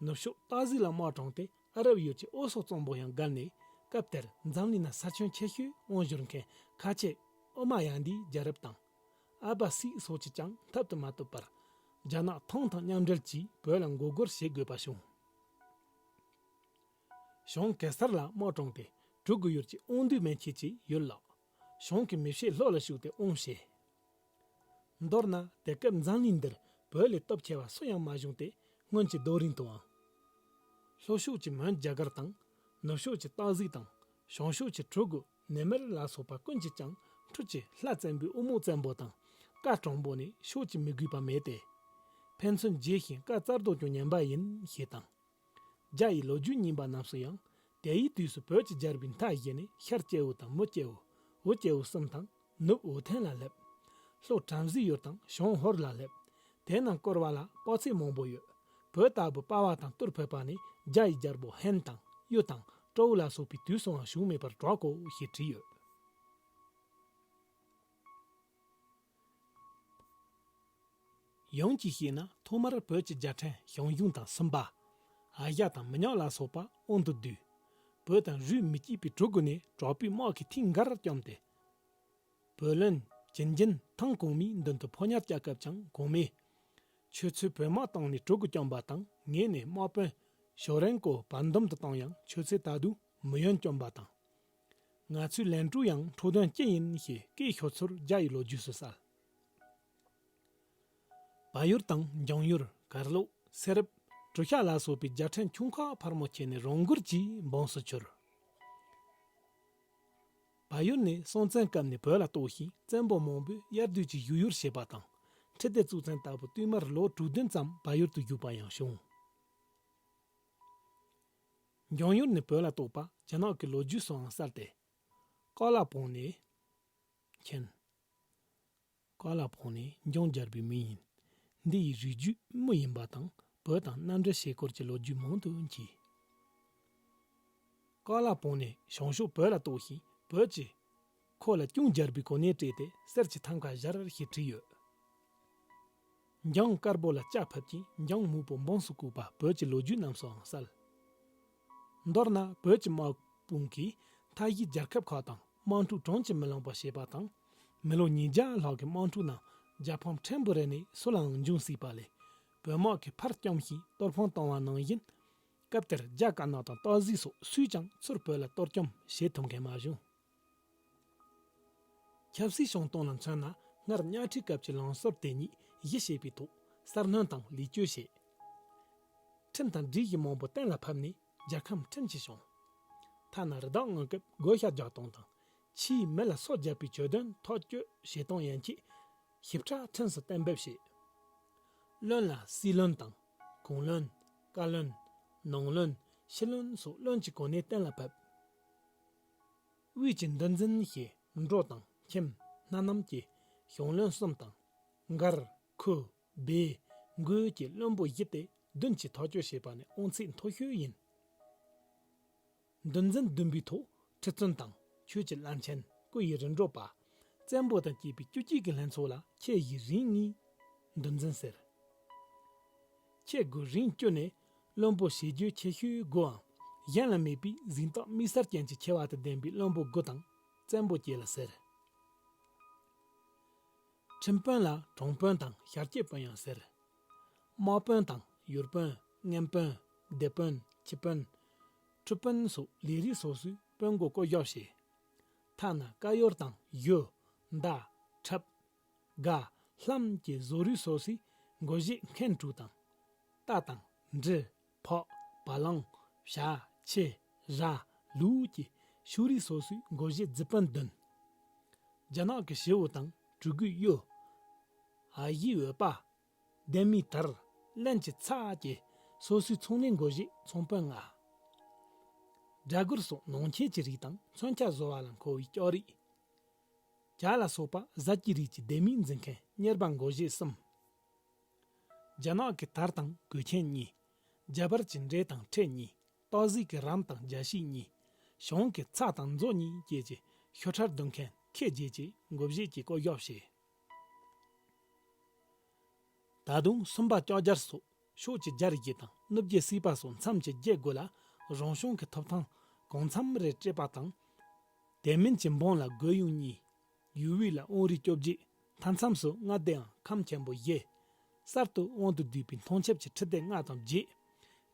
ནུབ་ཕྱོགས་སྟག་གཟིག་ལ་དམག་དྲངས་ཏེ་ཨ་རབ་ཡུལ་གྱི་ཨོ་སོག་གཙང་པོ་ཡང་བརྒལ་ནས། སྐབས་དེར་འཛམ་གླིང་ན་ས་ཁྱོན་ཆེ་ཤོས་དབང་བསྒྱུར་མཁན་ཁ་ཆེ་ཨོ་མ་ཡ་འདིའི་རྒྱལ་རབས་དང་། ཨ་བ་སིག་སོགས་ཀྱིས་ཀྱང་འཐབ་ཏུ་མ་བཏུབ་པར། རྒྱ་ནག་ཐང་དང་མཉམ་འབྲེལ་གྱིས་བོད་ལ་མགོ་སྒོར་བྱེད་དགོས་པ་བྱུང་། བྱང་གེ་སར་ལ་དམག་དྲངས་ཏེ་གྲུ་གུ་ཡུལ་གྱི་དབང་འདུས་མན་ཆད་ཀྱི་ཡུལ་ལགས། བྱང་གི་མི་བྱེད་ལྷོ་ལ་ཞུགས་ཏེ་དབང་བྱས། མདོར་ན་དེ་སྐབས་འཛམ་གླིང་འདིར་བོད་ལས་སྟོབས་ཆེ་བ་སུ་ཡང་མ་བྱུང་སྟེ། སྔོན་གྱི་རྡོ་རིང་དུའང་། ལྷོ་ཕྱོགས་ཀྱི་མོན་རྒྱ་གར་དང་། ནུབ་ཕྱོགས་ཀྱི་སྟག་གཟིག་དང་། བྱང་ཕྱོགས་ཀྱི་གྲུ་གུ་ནེ་མར་ལ་སོགས་པ་ཀུན་གྱིས་ཀྱང་འཕྲུལ་གྱི་ལྷ་བཙན་པོའི་དབུ་རྨོག་བཙན་པོ་དང་། བཀའ་དྲང་པོ་ནས་ཕྱོགས་ཀྱི་མི་དགོས་པ་མེད་དེ། ཕན་ཚུན་རྗེས་ཤིང་བཀའ་སྩལ་དོ་ཀྱང་ཉན་པ་ཡིན་ཞེས་དང་། རྒྱ་ཡི་ལོ་རྒྱུས་རྙིང་པ་རྣམས་སུ་ཡང་། དེའི་དུས་སུ་བོད་ཀྱི་རྒྱལ་པོའི་མཐའ་བཞི་ནས་ཤར་སྐྱེ་བོ་དང་། མུ་སྐྱེ་བོ། འུ་སྐྱེ་བོ་གསུམ་དང་། ནུབ་འོ་ཐན་ལ་སླེབས། ལྷོ་བྲམ་ཟེའི་ཡུལ་དང་བྱང་ཧོར་ལ་སླེབས། དེ་རྣམས་བསྐོར་བ་ལ་དཔག་ཚད་མང་པོ་ཡོད། བོད་ལྟ་བུ་དཔའ་བ་དང་གཏོར་ཕོད་པ་ནི་རྒྱ་ཡི་རྒྱལ་པོ་ཧན་དང་གཡུ་དང་ཀྲོའུ་ལ་སོགས་པའི་དུས་སུའང་བྱུང་མེད་པར་གྲག་གོ་ཞེས་བྲིས་ཡོད། ཡང་གཅིག་བཤད་ན། ཐོག་མར་བོད་ཀྱི་རྒྱལ་ཕྲན་ཞང་ཞུང་དང་སུམ་པ། ཨ་ཞ་དང་མི་ཉག་ལ་སོགས་པ་དབང་དུ་བསྡུས། བོད་དང་རུས་མི་གཅིག་པའི་གྲུ་གུ་ནས་དྲག་པོའི་དམག་གིས་ཐེངས་འགར་བསྐྱངས་ཏེ། བོད་བློན་ཅིན་ཅིན་ཐང་གོང་མའི་མདུན་དུ་ཕོ་ཉར་བཅའ་སྐབས་ཀྱང་གོང་མས། ཁྱོད་ཚོས་བོད་དམག་བཏང་ནས་གྲུ་གུ་བསྐྱངས་པ་དང་། ངས་ནི་དམག་དཔོན་ཞོ་རན་གོ་བར་འདུམ་དུ་བཏང་ཡང་། ཁྱོད་ཚོས་ད་དུང་མི་ཡོན་བསྐྱངས་པ་དང་། ང་ཚོའི་ལན་གྲུ་ཡང་འཕྲོག་དོན་ཅི་ཡིན་ཞེས་སྐད་ཤོར་ཚུལ་རྒྱ་ཡི་ལོ་རྒྱུས་སུ་གསལ། བལ་ཡུལ་དང་འཇང་ཡུལ། གར་ལོག་སེ་རབ། གྲུ་ཤ་ལ་སོགས་པའི་རྒྱལ་ཕྲན་ཆུང་ཁག་ཕལ་མོ་ཆེ་ནི་རང་འགུལ་གྱིས་འབངས་སུ་གྱུར། བལ་ཡུལ་ནི་སྲོང་བཙན་སྐབས་ནས་བོད་ལ་གཏོགས་ཤིང་། བཙན་པོ་མང་པོས་དབྱར་དུས་ཀྱི་བཞུགས་ཡུལ་བྱས་པ་དང་། ཁྲི་ལྡེ་གཙུག་བཙན་ལྟ་བུ་བསྟུད་མར་ལོ་དྲུག་བདུན་ཙམ་བལ་ཡུལ་དུ་བཞུགས་པ་ཡང་བྱུང་། འཇང་ཡུལ་ནི་བོད་ལ་གཏོགས་པ་རྒྱ་ནག་གི་ལོ་རྒྱུས་སུའང་གསལ་ཏེ། ཀ་ལ་པོང་ནས་མཁྱེན། ཀ་ལ་པོང་ནི་འཇང་རྒྱལ་པོའི་མིང་ཡིན། འདི་ཡི་རིགས་རྒྱུད་མུ་ཡིན་པ་དང་། བོད་དང་མནའ་འབྲེལ་བྱེད་སྐོར་གྱི་ལོ་རྒྱུས་མང་དུ་མཆིས། ཀ་ལ་པོང་ནི་བྱང་ཕྱོགས་བོད་ལ་གཏོགས་ཤིང་། བོད་ཀྱིས་ཁོ་ལ་ཅུང་རྒྱལ་པོའི་གོ་གནས་སྤྲད་དེ། གསེར་གྱི་ཐང་ཀ་བཞར་ཞེས་བྲིས་ཡོད། འཇང་དཀར་པོ་ལ་ལྕགས་ཕབ་ཀྱིན་འཇང་སྨུག་པོ་འབངས་སུ་བཀུག་པ་བོད་ཀྱི་ལོ་རྒྱུས་རྣམས་སུའང་གསལ། མདོར་ན་བོད་ཀྱི་དམག་དཔུང་གིས་མཐའ་བཞིའི་རྒྱལ་ཁབ་ཁག་དང་དམག་འཁྲུག་གྲངས་ཀྱིས་མི་ལངས་པ་བྱས་པ་དང་། མི་ལོ་ཉིས་བརྒྱ་ལྷག་གི་དམག་འཁྲུག་ནང་རྒྱལ་ཕམ་ཕྲན་བུ་རེ་ནས་སུ་ལའང་འབྱུང་སྲིད་པ་ལས། བོད་དམག་གིས་ཕར་བསྐྱངས་ཤིང་གཏོར་ཕོག་བཏང་བ་ནང་བཞིན། སྐབས་དེར་རྒྱ་དཀར་ནག་དང་སྟག་གཟིག་སོགས་སུས་ཀྱང་ཚུར་བོད་ལ་གཏོར་བཅོམ་བྱེད་ཐུབ་མཁན་མ་བྱུང་། ཆབ་སྲིད་བྱུང་སྟངས་ལ་མཚོན་ན། སྔར་གཉའ་ཁྲིའི་སྐབས་ཀྱི་ལངས་གསོལ་དེ་ཉིད་གཞི་བྱས་པའི་ཐོག་གསར་སྣོན་དང་ལེགས་བཅོས་བྱས། ཁྲིམས་དང་སྒྲིག་གཞི་མང་པོ་གཏན་ལ་ཕབ་ནས་རྒྱལ་ཁམས་ཁྲིམས་ཀྱིས་སྐྱོང་། ཐ་ན་རི་དྭགས་རྔོན་སྐབས་བགོ་བཤའ་རྒྱག་སྟངས་དང་། ཕྱིའི་མི་ལ་སོ་བརྒྱབ་པའི་གྱོད་དོན་ཐག་གཅོད་བྱེད་སྟངས་ཡན་ཆད་ཞིབ་ཕྲ་ཁྲིམས་སུ་གཏན་འབེབས་བྱས། བློན་ལ་སྲིད་བློན་དང་། གུང་བློན། བཀའ་བློན། ནང་བློན། ཕྱི་བློན་སོགས་བློན་གྱི་གོ་གནས་གཏན་ལ་ཕབ། དབུས་ཀྱི་འདུལ་འཛིན་ཞེས་འབྲོ་དང་ཁྱིམ། སྣ་ནམ་གྱི་གཞུང་བློན་གསུམ་དང་། མགར། ཁུ། སྦས། མགོས་ཀྱི་བློན་པོ་བཞི་སྟེ་བདུན་གྱིས་ཐག་གཅོད་བྱས་པ་ནི་དབང་ཚད་མཐོ་ཤོས་ཡིན། འདུལ་འཛིན་བདུན་པོའི་ཐོག་ཁྲི་བཙུན་དང་ཆོས་ཀྱི་བླ་ཆེན། སྐུ་ཡི་རིམ་གྲོ་པ། བཙན་པོ་དང་བཅས་པའི་བཅུ་གཅིག་གི་ལྷན་ཚོགས་ལ་ཁྱེད་ཀྱིས་རིང་ངེས་འདུལ་འཛིན་ཟེར། ཁྱེད་དགུ་རིང་བཅུ་ནས་བློན་པོ་བྱེད་རྒྱུ་ཆེ་ཤོས་དགུའམ། གཞན་ལ་མེད་པའི་གཟེངས་རྟགས་དམིགས་བསལ་ཅན་གྱི་ཆེ་བ་དང་ལྡན་པའི་བློན་པོ་དགུ་དང་བཙན་པོ་བཅས་ལ་ཟེར། ཁྲིམས་དཔོན་ལ་དྲུང་དཔོན་དང་ཤར་སྐྱེད་དཔོན་ཡང་ཟེར། དམག་དཔོན་དང་ཡུལ་དཔོན། རྔན་དཔོན། སྡེ་དཔོན། ཁྱི་དཔོན། ཁྲུ་དཔོན་སོགས་ལས་རིགས་སོ་སོའི་དཔོན་འགོ་བསྐོ་གཞག་བྱས། ཐ་ན་བཀའ་ཡུལ་དང་ཡུལ། མདའ། ཁྲབ། སྒ། ལྷམ་གྱི་བཟོ་རིགས་སོ་སོའི་འགོ་བཞེས་མཁན་དྲུག་དང་། རྟ་དང་། འབྲི། ཕག། བ་ལང་། བྱ། ཁྱི། ར། ལུག་གི་ཕྱུགས་རིགས་སོ་སོའི་འགོ་བཞེས་རྫི་དཔོན་བདུན། རྒྱ་ནག་གི་ཞི་བོ་དང་གྲུ་གུའི་གཡུ། ཨ་ཡིའི་འོད་པ། ལྡེ་མིའི་དར། རླན་གྱི་ཚྭ་བཅས་སོ་སོའི་ཚོང་ལས་འགོ་བཞེས་ཚོང་དཔོན་ལྔ། སྦྲ་གུར་སོགས་ནང་ཆས་ཀྱི་རིགས་དང་མཚོན་ཆ་བཟོ་བ་ལ་མཁོ་བའི་ལྕགས་རིགས། བྱ་ལ་སོགས་པ་བཟའ་སྐྱེལ་རིགས་ཀྱི་སྡེ་མིའི་འཛིན་མཁན་གཉེར་པ་འགོ་བཞེས་གསུམ། རྒྱ་ནག་གི་དར་དང་གོས་ཆེན་གཉིས། རྒྱ་བལ་གྱི་འབྲས་དང་ཁྲེ་གཉིས། སྟག་གཟིག་གི་རམ་དང་རྒྱ་ཤིག་གཉིས། གཞུང་གི་ཚ་དང་མཛོ་གཉིས་བཅས་ཀྱི་ཤོ་ཁྲར་བསྡུ་མཁན་ཁལ་བརྒྱད་ཀྱིས་འགོ་བཞེས་ཀྱིས་བསྐོ་གཞག་བྱས། ད་དུང་སུམ་པ་ལྕགས་རྒྱལ་སོགས་ཕྱོགས་ཀྱི་རྒྱལ་བརྒྱད་དང་ནུབ་ཀྱི་སྲིད་པ་སོགས་མཚམས་ཀྱི་བརྒྱད་དགུ་ལ་རང་བྱུང་གི་ཐོབ་ཐང་གང་འཚམ་རེ་སྤྲད་པ་དང་། དེ་མིན་གྱི་འབངས་ལ་རྒོལ་ཡུལ་གཉིས། ཡུལ་དབུས་ལ་དབོན་རིའི་བཅོ་བརྒྱད། མཐའ་མཚམས་སུ་མངའ་སྡེའམ་ཁམས་ཆེན་པོ་བཞི། གསར་དུ་དབང་དུ་བསྡུས་པའི་མཐོང་ཆེན་གྱི་ཁྲི་སྡེ་ལྔ་དང་བརྒྱད།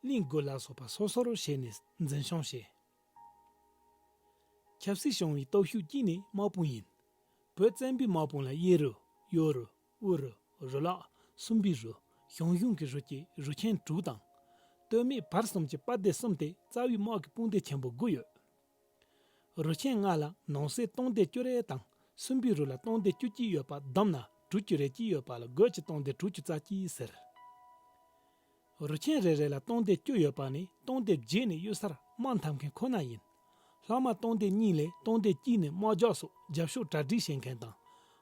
གླིང་དགུ་ལ་སོགས་པ་སོ་སོར་ཕྱེ་ནས་འཛིན་སྐྱོང་བྱས། ཆབ་སྲིད་སྐྱོང་བའི་སྟོབས་ཤུགས་གཅིག་ནི་དམག་དཔུང་ཡིན། བོད་བཙན་པོའི་དམག་དཔུང་ལ་གཡས་རུ། གཡོན་རུ། དབུ་རུ། རུ་ལག། སུམ་པའི་རུ། ཞང་ཞུང་གི་རུ་སྐྱེས་རུ་ཆེན་དྲུག་དང་། སྟོད་སྨད་བར་གསུམ་གྱི་དཔའ་སྡེ་གསུམ་སྟེ་རྩ་བའི་དམག་གི་དཔུང་སྡེ་ཆེན་པོ་དགུ་ཡོད། རུ་ཆེན་ལྔ་ལ་ནང་གསེས་སྟོང་སྡེ་བཅུ་རེ་དང་སུམ་པའི་རུ་ལ་སྟོང་སྡེ་བཅུ་གཅིག་ཡོད་པ་བསྡོམས་ན་དྲུག་ཅུ་རེ་གཅིག་ཡོད་པ་ལ་རྒོད་ཀྱི་སྟོང་སྡེ་དྲུག་ཅུ་རྩ་གཅིག་ཟེར། རུ་ཆེན་རེ་རེ་ལ་སྟོང་སྡེ་བཅུ་ཡོད་པ་ནི་སྟོང་སྡེ་བརྒྱད་ནི་གཡུལ་སར་དམག་འཐབ་མཁན་ཁོ་ན་ཡིན། ལྷག་མ་སྟོང་སྡེ་གཉིས་ལས་སྟོང་སྡེ་གཅིག་ནི་དམག་རྒྱགས་སོགས་རྒྱབ་ཕྱོགས་གྲ་སྒྲིག་བྱེད་མཁན་དང་།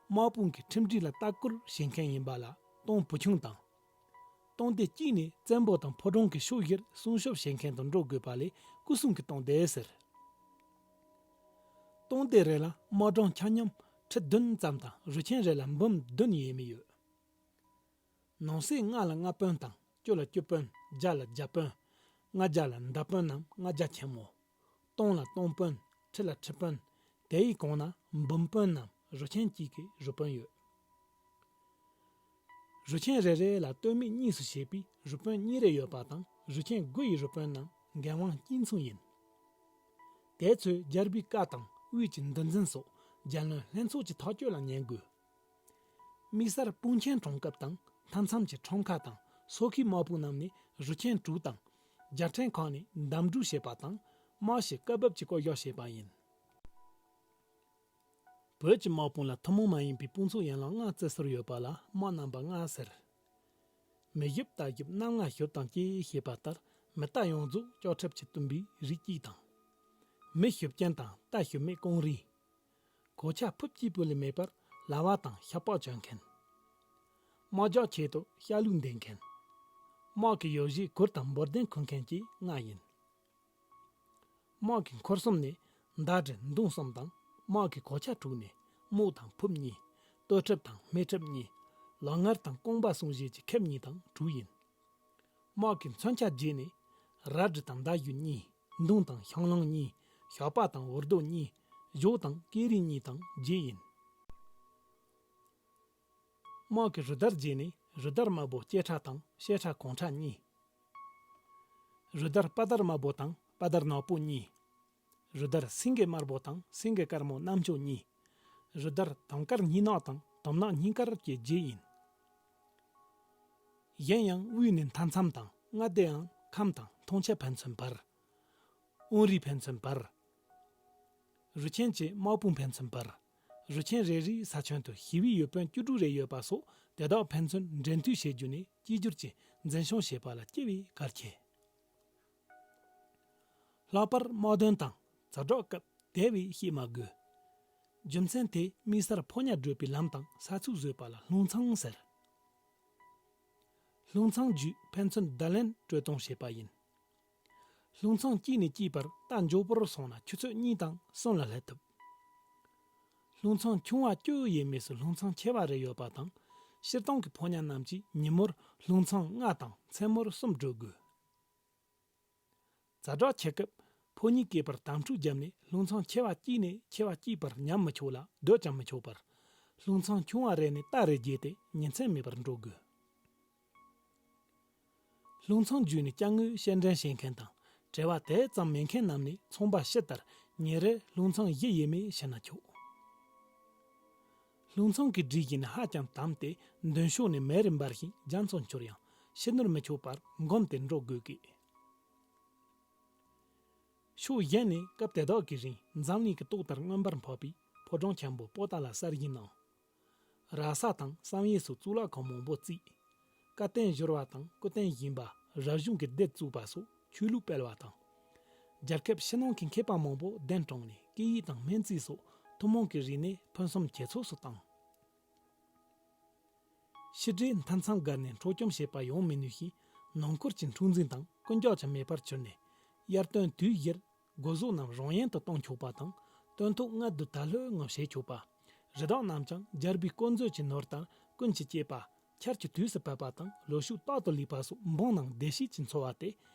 དམག་དཔུང་གི་ཁྲིམས་སྒྲིག་ལ་ལྟ་སྐུལ་བྱེད་མཁན་ཡིན་པ་ལ་སྟོང་བུ་ཆུང་དང་། སྟོང་སྡེ་གཅིག་ནི་བཙན་པོ་དང་ཕོ་བྲང་གི་ཕྱོགས་བཞིར་སྲུང་སྐྱོབ་བྱེད་མཁན་དུ་འགྲོ་དགོས་པ་ལས་སྐུ་སྲུང་གི་སྟོང་སྡེ་ཟེར། སྟོང་སྡེ་རེ་ལ་དམག་སྦྲང་ཆ་མཉམ་ཁྲི་བདུན་ཙམ་དང་རུ་ཆེན་རེ་ལ་འབུམ་བདུན་ཡས་མས་ཡོད། ནང་གསེས་ལྔ་ལ་ལྔ་དཔོན་དང་བཅུ་ལ་བཅུ་དཔོན། བརྒྱ་ལ་བརྒྱ་དཔོན། ལྔ་བརྒྱ་ལ་མདའ་དཔོན་ནམ་ལྔ་བརྒྱ་ཆེན་མོ། སྟོང་ལ་སྟོང་དཔོན། ཁྲི་ལ་ཁྲི་དཔོན། དེ་ཡི་གོང་ན་འབུམ་དཔོན་ནམ་རུ་ཆེན་གཅིག་གི་རུ་དཔོན་ཡོད། རུ་ཆེན་རེ་རེ་ལ་སྟོད་སྨད་གཉིས་སུ་ཕྱེ་བའི་རུ་དཔོན་གཉིས་རེ་ཡོད་པ་དང་རུ་ཆེན་དགུ་ཡི་རུ་དཔོན་རྣམས་འགན་དབང་གཅིག་མཚུངས་ཡིན། དེ་ཚོས་རྒྱལ་པོའི་བཀའ་དང་དབུས་ཀྱི་འདུལ་འཛིན་སོགས་རྒྱལ་བློན་ལྷན་ཚོགས་ཀྱི་ཐག་གཅོད་ལ་ཉན་དགོས། དམིགས་བསལ་དཔུང་ཆེན་གྲོང་སྐབས་དང་མཐའ་མཚམས་ཀྱི་ཁྲོམ་ཁ་དང་སོ་ཁའི་དམག་དཔུང་རྣམས་ནི་རུ་ཆེན་དྲུག་དང་རྒྱལ་ཕྲན་ཁག་ནས་འདེམས་སྒྲུག་བྱེད་པ་དང་དམག་ཞིག་སྐབས་བབ་ཀྱི་བསྐོ་གཞག་བྱེད་པ་ཡིན། བོད་ཀྱི་དམག་དཔུང་ལ་ཐུན་མོང་མ་ཡིན་པའི་དཔུང་ཚོགས་ཡན་ལག་ལྔ་བརྩི་སྲོལ་ཡོད་པ་ལ་དམག་རྣམ་པ་ལྔ་ཟེར། མི་ཞབས་རྟ་ཞབས་གནམ་ལྔ་ཞབས་དང་བཅས་ཞེས་པ་ལྟར་མི་རྟ་ཡོངས་རྫོགས་ལྕགས་ཁྲབ་ཀྱིས་བཏུམས་པའི་རིགས་གཅིག་དང་། མི་ཞབས་ཅན་དང་རྟ་ཞབས་མེད་ཀོང་རུས། གོ་ཆ་ཕུབ་གཅིག་པུ་ལས་མེད་པར་ལྭ་བ་དང་ཤ་པགས་གྱོན་མཁན། དམག་རྒྱགས་ཆེད་དུ་ཤ་ལུག་འདེད་མཁན། དམག་གི་ཡོ་བྱད་གུར་དང་འབོར་གདན་འཁུར་མཁན་བཅས་ལྔ་ཡིན། དམག་གི་འཁོར་གསུམ་ནི་མདའ་གྲི་མདུང་གསུམ་དང་དམག་གི་གོ་ཆ་དྲུག་ནི་རྨོག་དང་ཕུབ་གཉིས། སྟོད་ཁྲབ་དང་སྨད་ཁྲབ་གཉིས། ལག་ངར་དང་རྐང་པ་སྲུང་བྱེད་ཀྱི་ཁེབས་གཉིས་དང་དྲུག་ཡིན། དམག་གི་མཚོན་ཆ་བརྒྱད་ནི་རལ་གྲི་དང་མདའ་གཞུ་གཉིས། མདུང་དང་ཤང་ལང་གཉིས། ཞགས་པ་དང་འུར་རྡོ་གཉིས། གཞོགས་དང་སྐེ་རིང་གཉིས་དང་བརྒྱད་ཡིན། དམག་གི་རུ་དར་བརྒྱད་ནི་རུ་དར་དམར་པོ་སྐྱེས་ཁྲ་དང་སྐྱེས་ཁྲ་གོང་ཁྲ་གཉིས། རུ་དར་དཔའ་དར་དམར་པོ་དང་དཔའ་དར་ནག་པོ་གཉིས། རུ་དར་སེང་གེ་དམར་པོ་དང་སེང་གེ་དཀར་མོ་རྣམ་ཅོ་གཉིས། རུ་དར་དུང་དཀར་སྙིང་ནག་དང་དུང་ནག་སྙིང་དཀར་བཅས་བརྒྱད་ཡིན། གཞན་ཡང་དབུས་ནས་མཐའ་མཚམས་དང་མངའ་སྡེའམ་ཁམས་དང་མཐོང་ཆེན་ཕན་ཚུན་བར། དབོན་རིའི་ཕན་ཚུན་བར། རུ་ཆེན་གྱི་དམག་དཔུང་ཕན་ཚུན་བར། རུ་ཆེན་རེ་རེའི་ས་ཁྱོན་དུ་ཞི་བའི་ཡུལ་དཔོན་བཅུ་དྲུག་རེ་ཡོད་པ་སོགས་དེ་དག་ཕན་ཚུན་འབྲེལ་མཐུད་བྱེད་རྒྱུ་ནི་གཅིག་གྱུར་གྱིས་འཛིན་སྐྱོང་བྱེད་པ་ལ་སྐྱེ་བའི་གལ་ཆེ། ལྷག་པར་དམག་དོན་དང་ཛ་དྲག་སྐབས་དེ་བས་བཤད་མ་དགོས། རྒྱུ་མཚན་དེ་དམིགས་བསལ་ཕོ་ཉ་བགྲོད་པའི་ལམ་དང་ས་ཚིགས་བཟོས་པ་ལ་ལྷུང་མཚང་ཟེར། ལྷུང་མཚང་བརྒྱུད་ཕན་ཚུན་བརྡ་ལན་སྤྲོད་གཏོང་བྱེད་པ་ཡིན། ལྷུང་མཚང་གཅིག་ནས་གཅིག་བར་རྟ་མགྱོགས་པོར་སོང་ན་ཆུ་ཚོད་གཉིས་དང་གསུམ་ལ་སླེབས་ཐུབ། ལྷུང་མཚང་ཆུང་བ་བཅུ་ཡས་མས་སུ་ལྷུང་མཚང་ཆེ་བ་རེ་ཡོད་པ་དང་། སྤྱིར་བཏང་གི་ཕོ་ཉ་རྣམས་ཀྱིས་ཉིན་མོར་ལྷུང་མཚང་ལྔ་དང་མཚན་མོར་གསུམ་བགྲོད་དགོས། ཛ་དྲག་ཆེ་སྐབས་ཕོ་ཉའི་སྐེད་པར་དམ་ཕྲུག་བརྒྱབ་ནས་ལྷུང་མཚང་ཆེ་བ་གཅིག་ནས་ཆེ་བ་གཅིག་བར་ཉམས་མི་ཆོག་ལ་སྡོད་ཀྱང་མི་ཆོག་པར། ལྷུང་མཚང་ཆུང་བ་རེ་ནས་རྟ་རེ་བརྒྱབ་སྟེ་ཉིན་མཚན་མེད་པར་འགྲོ་དགོས། ལྷུང་མཚང་བརྒྱུད་ནས་སྐྱ་དངོས་སྐྱེལ་འདྲེན་བྱེད་མཁན་དང་བྲེལ་བ་དེ་ཙམ་མེད་མཁན་རྣམས་ནི་ཚོང་པ་སྤྱི་ལྟར་ཉིན་རེར་ལྷུང་མཚང་བཞི་ཡས་མས་བྱིན་ན་ཆོག། ལྷུང་མཚང་གི་སྒྲིག་གཞི་ནི་ཧ་ཅང་དམ་སྟེ་མདུན་ཕྱོགས་ནས་མེ་རུ་འབར་ཞིང་རྒྱ་མཚོར་འཕྱུར་ཡང་ཕྱི་ནུར་མི་ཆོག་པར་འགུམ་སྟེ་འགྲོ་དགོས་ཀི། ཕྱོགས་གཞན་ནས་སྐབས་དེ་དག་གི་རིང་འཛམ་གླིང་གི་ཏོག་ལྟར་མངོན་པར་འཕགས་པའི་ཕོ་བྲང་ཆེན་པོ་པོ་ཏཱ་ལ་གསར་བཞེངས་གནང་། ར་ས་དང་བསམ་ཡས་སོགས་གཙུག་ལག་ཁང་མང་པོ་བརྩིགས། བཀའ་བསྟན་བསྒྱུར་བ་དང་སྐུ་རྟེན་བཞེངས་པ། རབ་བྱུང་གི་སྡེ་བཙུགས་པ་སོགས་ཆོས་ལུགས་སྤེལ་བ་དང་། རྒྱལ་ཁབ་ཕྱི་ནང་གི་མཁས་པ་མང་པོ་གདན་དྲངས་ནས་སྐད་ཡིག་དང་སྨན་རྩིས་སོགས་ཐུན་མོང་གི་རིག་གནས་ཕུན་སུམ་ཇེ་ཚོགས་སུ་བཏང་། ཕྱི་དགྲའི་མཐའ་མཚམས་བརྒལ་ནས་འཕྲོག་བཅོམ་བྱེད་པར་ཡོང་མི་ནུས་ཤིང་། ནང་ཁུལ་གྱི་འཁྲུག་འཛིང་དང་ཀུན་ཀྱག་ཀྱང་མེད་པར་གྱུར་ནས། དབྱར་སྟོན་དུས་བཞིར་སྒོ་ཟོག་རྣམས་རང་ཡན་དུ་གཏོང་ཆོག་པ་དང་། སྟོན་ཐོག་མངལ་དུ་ད་ལྷོད་ངང་བྱེད་ཆོག་པ། རི་དྭགས་རྣམས་ཀྱང་རྒྱལ་པོའི་དཀོར་མཛོད་ཀྱི་ནོར་ལྟར་ཀུན་གྱིས་སྐྱེས་པ། ཆར་གྱི་དུས་སུ་བབས་པ་དང་ལོ་ཕྱུགས་རྟག་ཏུ་ལུས་པ་སོགས་འབངས་རྣམས་བདེ་སྐྱིད་ཀྱིས་འཚོ་བ་སྟེ།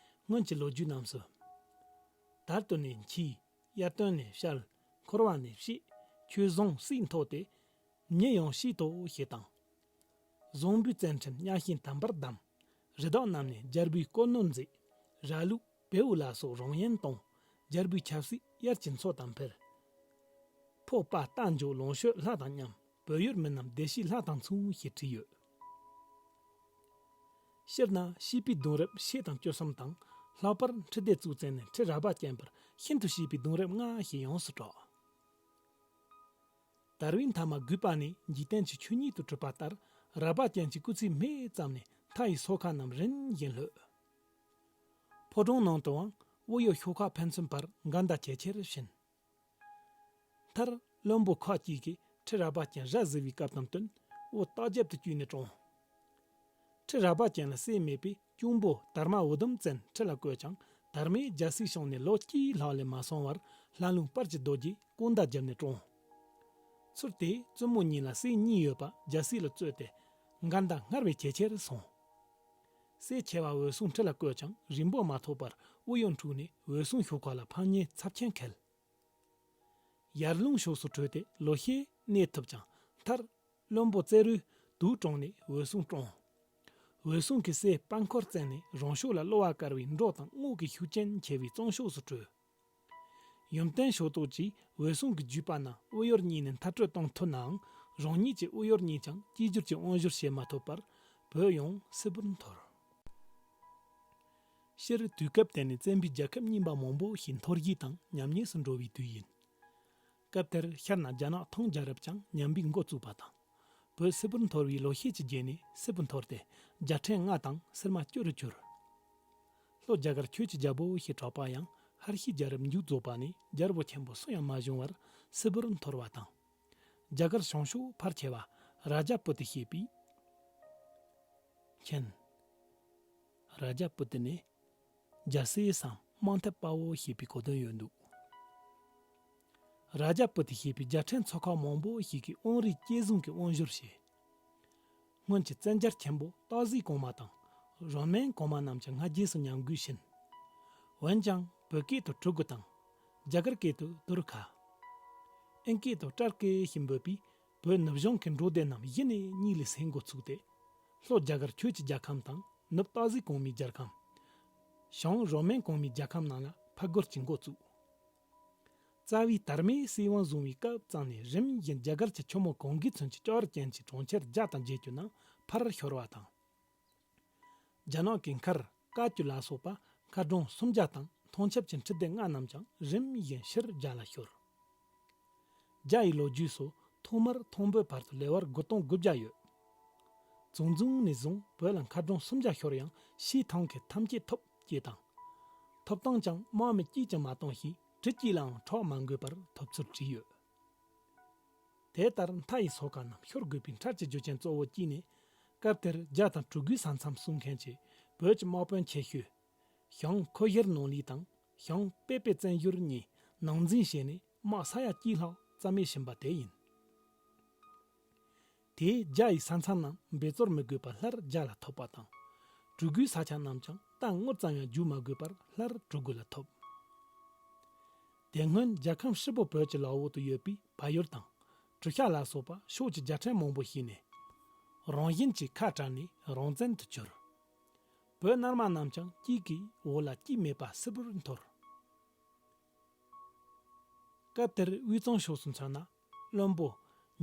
སྔོན་གྱི་ལོ་རྒྱུས་རྣམས་སུ། དར་དུ་ནས་འཁྱིལ། དབྱར་སྟོན་ནས་བཤལ། འཁོར་བ་ནས་བཤེགས། ཆོས་བཟང་སྲིད་མཐོ་སྟེ། མྱི་ཡང་སྐྱིད་དོ་ཞེས་དང་། བཟང་པོའི་བཙན་ཁྲིམས་གཉའ་ཤིང་དམ་པར་བསྡམས། རི་དྭགས་རྣམས་ནས་རྒྱལ་པོའི་དཀོར་ནོར་འཛེགས། ར་ལུག་བེའུ་ལ་སོགས་རང་ཡན་གཏོང་། རྒྱལ་པོའི་ཆབ་སྲིད་དབྱར་གྱི་མཚོ་དང་འཕེལ། ཕོ་དཔའ་རྟ་མགྱོགས་ལོངས་སྤྱོད་ལྷ་དང་མཉམ། བོད་ཡུལ་མི་རྣམས་བདེ་སྐྱིད་ལྷ་དང་མཚུངས་ཞེས་བྲིས་ཡོད། སྤྱིར་ན་བྱིས་པའི་གདུང་རབས་ཕྱེད་དང་བཅུ་གསུམ་དང་། ལྷག་པར་ཁྲི་ལྡེ་གཙུག་བཙན་ནས་ཁྲི་རལ་པ་བརྟན་པར་ཤིན་ཏུ་བྱིས་པའི་གདུང་རབས་ལྔ་ཞེས་ཡོངས་སུ་གྲགས། དར་བའི་མཐའ་མ་རྒུད་པ་ནས་འཇིག་རྟེན་གྱི་ཆོས་ཉིད་དུ་གྲུབ་པ་ལྟར། རལ་པ་ཅན་གྱི་སྐུ་ཚེའི་སྨད་ཙམ་ནས་མཐའ་ཡི་སོ་ཁ་རྣམས་རིམ་བཞིན་ལྷོད། ཕོ་བྲང་ནང་དུའང་དབུ་གཡོར་ཤོག་ཁག་ཕན་ཚུན་བར་འགལ་ཟླ་ཇེ་ཆེར་ཕྱིན། མཐར་བློན་པོ་ཁག་ཅིག་གིས་ཁྲི་རལ་པ་ཅན་ར་བཟི་བའི་སྐབས་དང་བསྟུན་དབུ་ལྟག་རྒྱབ་ཏུ་བསྐྱུར་ནས་བཀྲོངས། ཁྲི་རལ་པ་ཅན་ལ་སྲས་མེད་པས་གཅུང་པོ་དར་མ་འུ་དུམ་བཙན་ཁྲི་ལ་བསྐོས་ཀྱང་། དར་མས་རྒྱལ་སྲིད་བསྲུངས་ནས་ལོ་གཅིག་ལྷག་ལས་མ་སོང་བར་ལྷ་ལུང་དཔལ་གྱི་རྡོ་རྗེས་ཀུན་ད་བརྒྱབ་ནས་བཀྲོངས། ཚུལ་དེས་བཙུན་མོ་གཉིས་ལ་སྲས་གཉིས་ཡོད་པ་རྒྱལ་སྲིད་ལ་རྩོད་དེ་འགལ་ཟླ་སྔར་བས་ཇེ་ཆེར་སོང་། སྲས་ཆེ་བ་འོད་སྲུང་ཁྲི་ལ་བསྐོས་ཀྱང་རིང་པོ་མ་ཐོགས་པར་དབུ་གཡོར་འཁྲུགས་ནས་འོད་སྲུང་ཤོག་ཁག་ལ་ཕམ་ཉེས་ཚབས་ཆེན་འཁེལ། ཡར་ལུང་ཕྱོགས་སུ་བྲོས་ཏེ་ལོ་ཤས་གནས་ཐུབ་ཀྱང་མཐར་བློན་པོ་རྩེ་རུས་དུག་བཀྲོངས་ནས་འོད་སྲུང་བཀྲོངས། འོད་སྲུང་གི་སྲས་དཔལ་འཁོར་བཙན་ནས་རང་ཕྱོགས་ལ་གློ་བ་བཀལ་བའི་འབྲོག་དང་རྔོག་གི་ཤུགས་རྐྱེན་ཆེ་བའི་གཙང་ཕྱོགས་སུ་བྲོས། ཡུམ་བརྟན་ཕྱོགས་གཏོགས་ཀྱིས་འོད་སྲུང་གི་བརྒྱུད་པ་རྣམས་དབུ་གཡོར་གཉིས་ནས་མཐར་སྐྲོད་གཏོང་ཐུབ་ནའང་རང་ཉིད་ཀྱི་དབུ་གཡོར་གཉིས་ཀྱང་གཅིག་གྱུར་གྱི་དབང་བསྒྱུར་བྱེད་མ་ཐུབ་པར་བོད་ཡོངས་སིལ་བུར་འཐོར། སྤྱིར་དུས་སྐབས་དེ་ནི་བཙན་པོའི་རྒྱལ་ཁབ་རྙིང་པ་མང་པོ་ཞིག་འཐོར་བྱེད་དང་ཉམས་ཉེས་སུ་འགྲོ་བའི་དུས་ཡིན། སྐབས་དེར་ཤར་ན་རྒྱ་ནག་ཐང་རྒྱལ་རབས་ཀྱང་ཉམས་པའི་འགོ་བཙུགས་པ་དང་། བོད་སིལ་བུར་འཐོར་བའི་ལོ་ཤས་ཀྱི་རྗེས་ནས་སིལ་བུར་འཐོར་ཏེ་རྒྱལ་ཕྲན་ལྔ་དང་སིལ་མ་བཅུ་རུ་གྱུར། ལྷོ་རྒྱ་གར་ཆོས་ཀྱི་རྒྱལ་པོ་ཞེས་གྲགས་པ་ཡང་ཧར་ཤེས་རྒྱལ་རབས་མཇུག་རྫོགས་པ་ནས་རྒྱལ་པོ་ཆེན་པོ་སུ་ཡང་མ་བྱུང་བར་སིལ་བུར་འཐོར་བ་དང་། རྒྱ་གར་བྱང་ཕྱོགས་ཕལ་ཆེ་བ་རཱ་ཇ་པུ་ཏི་ཞེས་པའི་མཁྱེན། རཱ་ཇ་པུ་ཏི་ནི་རྒྱལ་སྲས་སམ་དམག་འཐབ་དཔའ་བོ་ཞེས་པའི་གོ་དོན་ཡོད་འདུག་རཱ་ཇ་པུ་ཏི་ཞེས་པའི་རྒྱལ་ཕྲན་ཚོ་ཁག་མང་པོ་ཞིག་གིས་དབང་རིས་བསྐྱེད་བཟུང་གི་དབང་བསྒྱུར་བྱས། སྔོན་གྱི་བཙན་རྒྱལ་ཆེན་པོ་སྟག་གཟིག་གོང་མ་དང་རོ་མན་གོང་མ་རྣམས་ཀྱང་སྔ་རྗེས་སུ་ཉམས་རྒུད་ཕྱིན། འོན་ཀྱང་བོད་སྐད་དུ་གྲུ་གུ་དང་། རྒྱ་གར་སྐད་དུ་དུར་ཁ། ཨིན་སྐད་དུ་ཊར་ཀེ་ཞེས་འབོད་པའི་བོད་ནུབ་གཞུང་གི་འབྲོག་སྡེ་རྣམས་གཞི་ནས་གཉིས་ལས་སེལ་འགོ་ཚུགས་ཏེ། ལྷོ་རྒྱ་གར་ཆོས་ཀྱི་རྒྱལ་ཁམས་དང་ནུབ་སྟག་གཟིག་གོང་མའི་རྒྱལ་ཁམས། བྱང་རོ་མན་གོང་མའི་རྒྱལ་ཁམས་རྣམས་ལ་ཕར་རྒོལ་གྱི་འགོ་བཙུགས། རྩ་བའི་དར་མས་སྲིད་དབང་བཟུང་བའི་སྐབས་ཙམ་ནས་རིམ་བཞིན་རྒྱ་གར་གྱི་ཆུ་མོ་གངྒཱའི་ཚུན་གྱི་ལྕགས་རི་ཅན་གྱི་གྲོང་ཁྱེར་བརྒྱ་དང་བརྒྱད་ཅུ་རྣམས་ཕར་ཤོར་བ་དང་། རྒྱ་ནག་གི་མཁར་ཀ་ཅུ་ལ་སོགས་པ་མཁར་གྲོང་སུམ་བརྒྱ་དང་མཐོང་ཆེན་གྱི་ཁྲི་སྡེ་ལྔ་རྣམས་ཀྱང་རིམ་བཞིན་ཕྱིར་རྒྱ་ལ་ཤོར། རྒྱ་ཡི་ལོ་རྒྱུས་སུ་ཐོག་མར་ཐང་བོད་བར་དུ་ལེ་དབར་དགུ་སྟོང་དགུ་བརྒྱ་ཡོད། བཙུན་འཛིན་ནས་བཟུང་བོད་ལ་མཁར་གྲོང་སུམ་བརྒྱ་ཤོར་ཡང་ཕྱིའི་ཐང་གིས་ཐམས་ཅད་ཐོབ་ཅེས་དང་། ཐོབ་སྟངས་ཀྱང་དམག་མི་གཅིག་ཀྱང་མ་གཏོང་ཞིང་གྲི་གཅིག་ལའང་ཁྲག་མ་འགོས་པར་ཐོབ་ཚུལ་བྲིས་ཡོད། དེ་ལྟར་མཐའ་ཡི་སོ་ཁ་རྣམས་ཤོར་དགོས་པའི་འཕྲལ་གྱི་རྒྱུ་རྐྱེན་གཙོ་བོ་གཅིག་ནི། སྐབས་དེར་རྒྱ་དང་གྲུ་གུའི་ས་མཚམས་སྲུང་མཁན་གྱི་བོད་ཀྱི་དམག་དཔོན་ཆེ་ཤོས། ཞང་ཁོ་ཧེར་ནོང་ལི་དང་ཞང་པེ་པེ་བཙན་ཡུར་གཉིས་ནང་འཛིང་བྱས་ནས་དམག་ས་ཡ་གཅིག་ལྷག་རྩ་མེད་ཕྱིན་པ་དེ་ཡིན། དེས་རྒྱ་ཡི་ས་མཚམས་རྣམས་འབད་རྩོལ་མི་དགོས་པར་སླར་རྒྱ་ལ་ཐོབ་པ་དང་། གྲུ་གུའི་ས་ཆ་རྣམས་ཀྱང་རྟ་ངུར་ཙམ་ཡང་རྒྱུག་མ་དགོས་པར་སླར་གྲུ་གུ་ལ་ཐོབ། དེ་སྔོན་རྒྱལ་ཁམས་ཧྲིལ་པོ་བོད་ཀྱི་ལག་འོག་ཏུ་ཡོད་པའི་བལ་ཡུལ་དང་གྲུ་ཤ་ལ་སོགས་པ་ཕྱོགས་ཀྱི་རྒྱལ་ཕྲན་མང་པོ་ཞིག་ནས་རང་བཞིན་གྱིས་ཁ་བྲལ་ནས་རང་བཙན་དུ་གྱུར། བོད་ནར་མ་རྣམས་ཀྱང་གཅིག་གིས་འོག་ལ་གཅིག་མེད་པ་སིལ་བུར་འཐོར། སྐབས་དེར་དབུས་གཙང་ཕྱོགས་སུ་མཚོན་ན། བློན་པོ་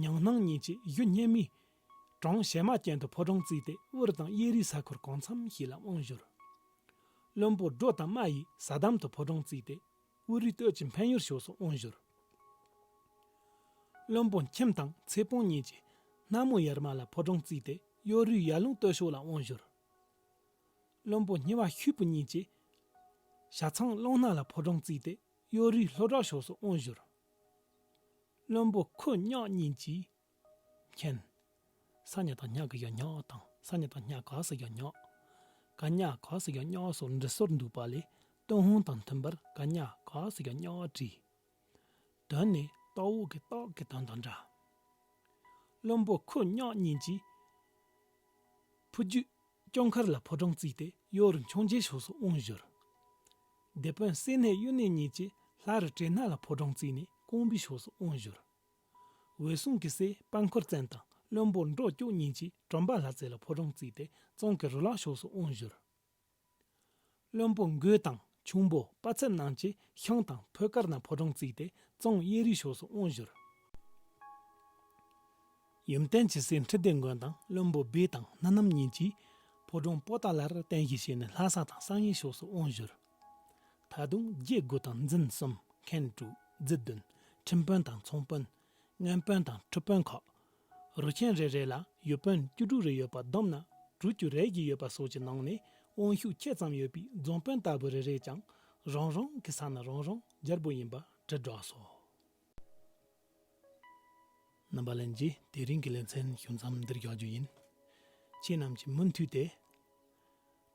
ཉང་སྣང་གཉིས་ཀྱིས་གཞུ་སྙེ་མའི་བྲང་བྱེ་མ་ཅན་དུ་ཕོ་བྲང་བརྩིགས་ཏེ་དབུར་དང་གཡས་རུའི་ས་ཁུལ་གང་འཚམ་ཞིག་ལ་དབང་བསྒྱུར། བློན་པོ་སྒྲོ་དང་རྨ་ཡིས་ས་དམ་དུ་ཕོ་བྲང་བརྩིགས་ཏེ་དབུ་རུའི་སྟོད་ཀྱི་འཕན་ཡུལ་ཕྱོགས་སུ་དབང་བསྒྱུར། བློན་པོ་ཁྱིམ་དང་ཚེ་སྤོང་གཉིས་ཀྱིས་སྣ་མོ་ཡར་མ་ལ་ཕོ་བྲང་བརྩིགས་ཏེ་གཡོ་རུའི་ཡར་ལུང་སྟོད་ཕྱོགས་ལ་དབང་བསྒྱུར། བློན་པོ་སྙི་བ་ཤུད་པུ་གཉིས་ཀྱིས་ཞྭ་ཚང་གླང་སྣ་ལ་ཕོ་བྲང་བརྩིགས་ཏེ་གཡོ་རུའི་ལྷོ་བྲག་ཕྱོགས་སུ་དབང་བསྒྱུར། བློན་པོ་ཁུ་གཉག་གཉིས་ཀྱིས་མཁྱེན། ཚ་ཉ་དང་ཉ་གི་ཡང་ཉ་དང་ས་ཉ་དང་ཉ་ག་ས་ཡང་ཉ། ག་ཉ་ག་ས་ཡང་ཉ་སོགས་འབྲི་སྲོལ་འདུག་པ་ལས་ཏུན་ཧོང་དང་མཐུན་པར་ག་ཉ་ག་ས་ཡང་ཉ་བྲིས། དོན་ནི་ཏའོ་གི་ཏའོ་གི་དོན་དང་འདྲ། བློན་པོ་ཁོ་གཉག་གཉིས་ཀྱིས་ཕུ་རྒྱུད་ལྕོང་མཁར་ལ་ཕོ་བྲང་བརྩིས་ཏེ་གཡོ་རུ་འཕྱོངས་རྒྱས་ཕྱོགས་སུ་དབང་བསྒྱུར། སྡེ་དཔོན་སེ་ནས་གཡུ་ནས་གཉིས་ཀྱིས་ལྷ་རུ་བྲེ་སྣ་ལ་ཕོ་བྲང་བརྩིས་ནས་ཀོང་པོའི་ཕྱོགས་སུ་དབང་བསྒྱུར། འོད་སྲུང་གི་སྲས་དཔལ་འཁོར་བཙན་དང་བློན་པོ་འགྲོ་སྐྱོག་གཉིས་ཀྱིས་གྲོམ་པ་ལྷ་རྩེ་ལ་ཕོ་བྲང་བརྩིས་ཏེ་ཙོང་གི་རུ་ལག་ཕྱོགས་སུ་དབང་བསྒྱུར། བློན་པོ་མགོས་དང་ཁྱུང་པོ་དཔའ་ཚད་རྣམས་ཀྱིས་ཤང་དང་ཕོ་དཀར་ན་ཕོ་བྲང་བརྩིས་ཏེ་ཙོང་གཡས་རུའི་ཕྱོགས་སུ་དབང་བསྒྱུར། ཡུམ་བརྟན་གྱི་སྲས་འཕྲིན་ལྡན་མགོན་དང་བློན་པོ་སྦས་དང་སྣ་ནམ་གཉིས་ཀྱིས་ཕོ་བྲང་པོ་ཏཱ་ལར་རྟེན་གཞི་བྱས་ནས་ལྷ་ས་དང་བསམ་ཡས་ཕྱོགས་སུ་དབང་བསྒྱུར། ད་དུང་རྒྱལ་དགུ་དང་འཛིན་གསུམ་མཁན་དྲུག་རྫི་བདུན་ཁྲིམས་དཔོན་དང་ཚོང་དཔོན། སྔོན་དཔོན་དང་ཁྲི་དཔོན་ཁག་རུ་ཆེན་རེ་རེ་ལ་ཡུལ་དཔོན་བཅུ་དྲུག་རེ་ཡོད་པ་བསྡོམས་ན་དྲུག་ཅུ་རེ་བཞི་ཡོད་པ་སོགས་ཀྱི་ནང་ནས་དབང་ཤུགས་ཆེ་ཙམ་ཡོད་པའི་རྫོང་དཔོན་ལྟ་བུ་རེ་རེས་ཀྱང་རང་རང་གི་ས་ནི་རང་རང་རྒྱལ་པོ་ཡིན་པ་དྲིལ་བསྒྲགས་སོ། རྣམ་པ་ལྷན་རྒྱས། དེ་རིང་གི་ལེ་ཚན་ཞུ་མཚམས་འདིར་བཞག་རྒྱུ་ཡིན། ཁྱེད་རྣམས་ཀྱིས་མུ་མཐུད་དེ།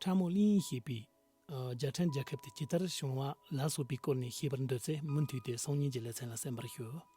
ཁྲ་མོ་གླིང་ཞེས་པའི་ཨ། རྒྱལ་ཕྲན་རྒྱལ་ཁབ་དེ་ཇི་ལྟར་བྱུང་བ་ལ་སོགས་པའི་སྐོར་ནས་ཤེས་པར་འདོད་ཚེ་མུ་མཐུད་དེ་སང་ཉིན་གྱི་ལེ་ཚན་ལ་གསན་པར་ཞུ།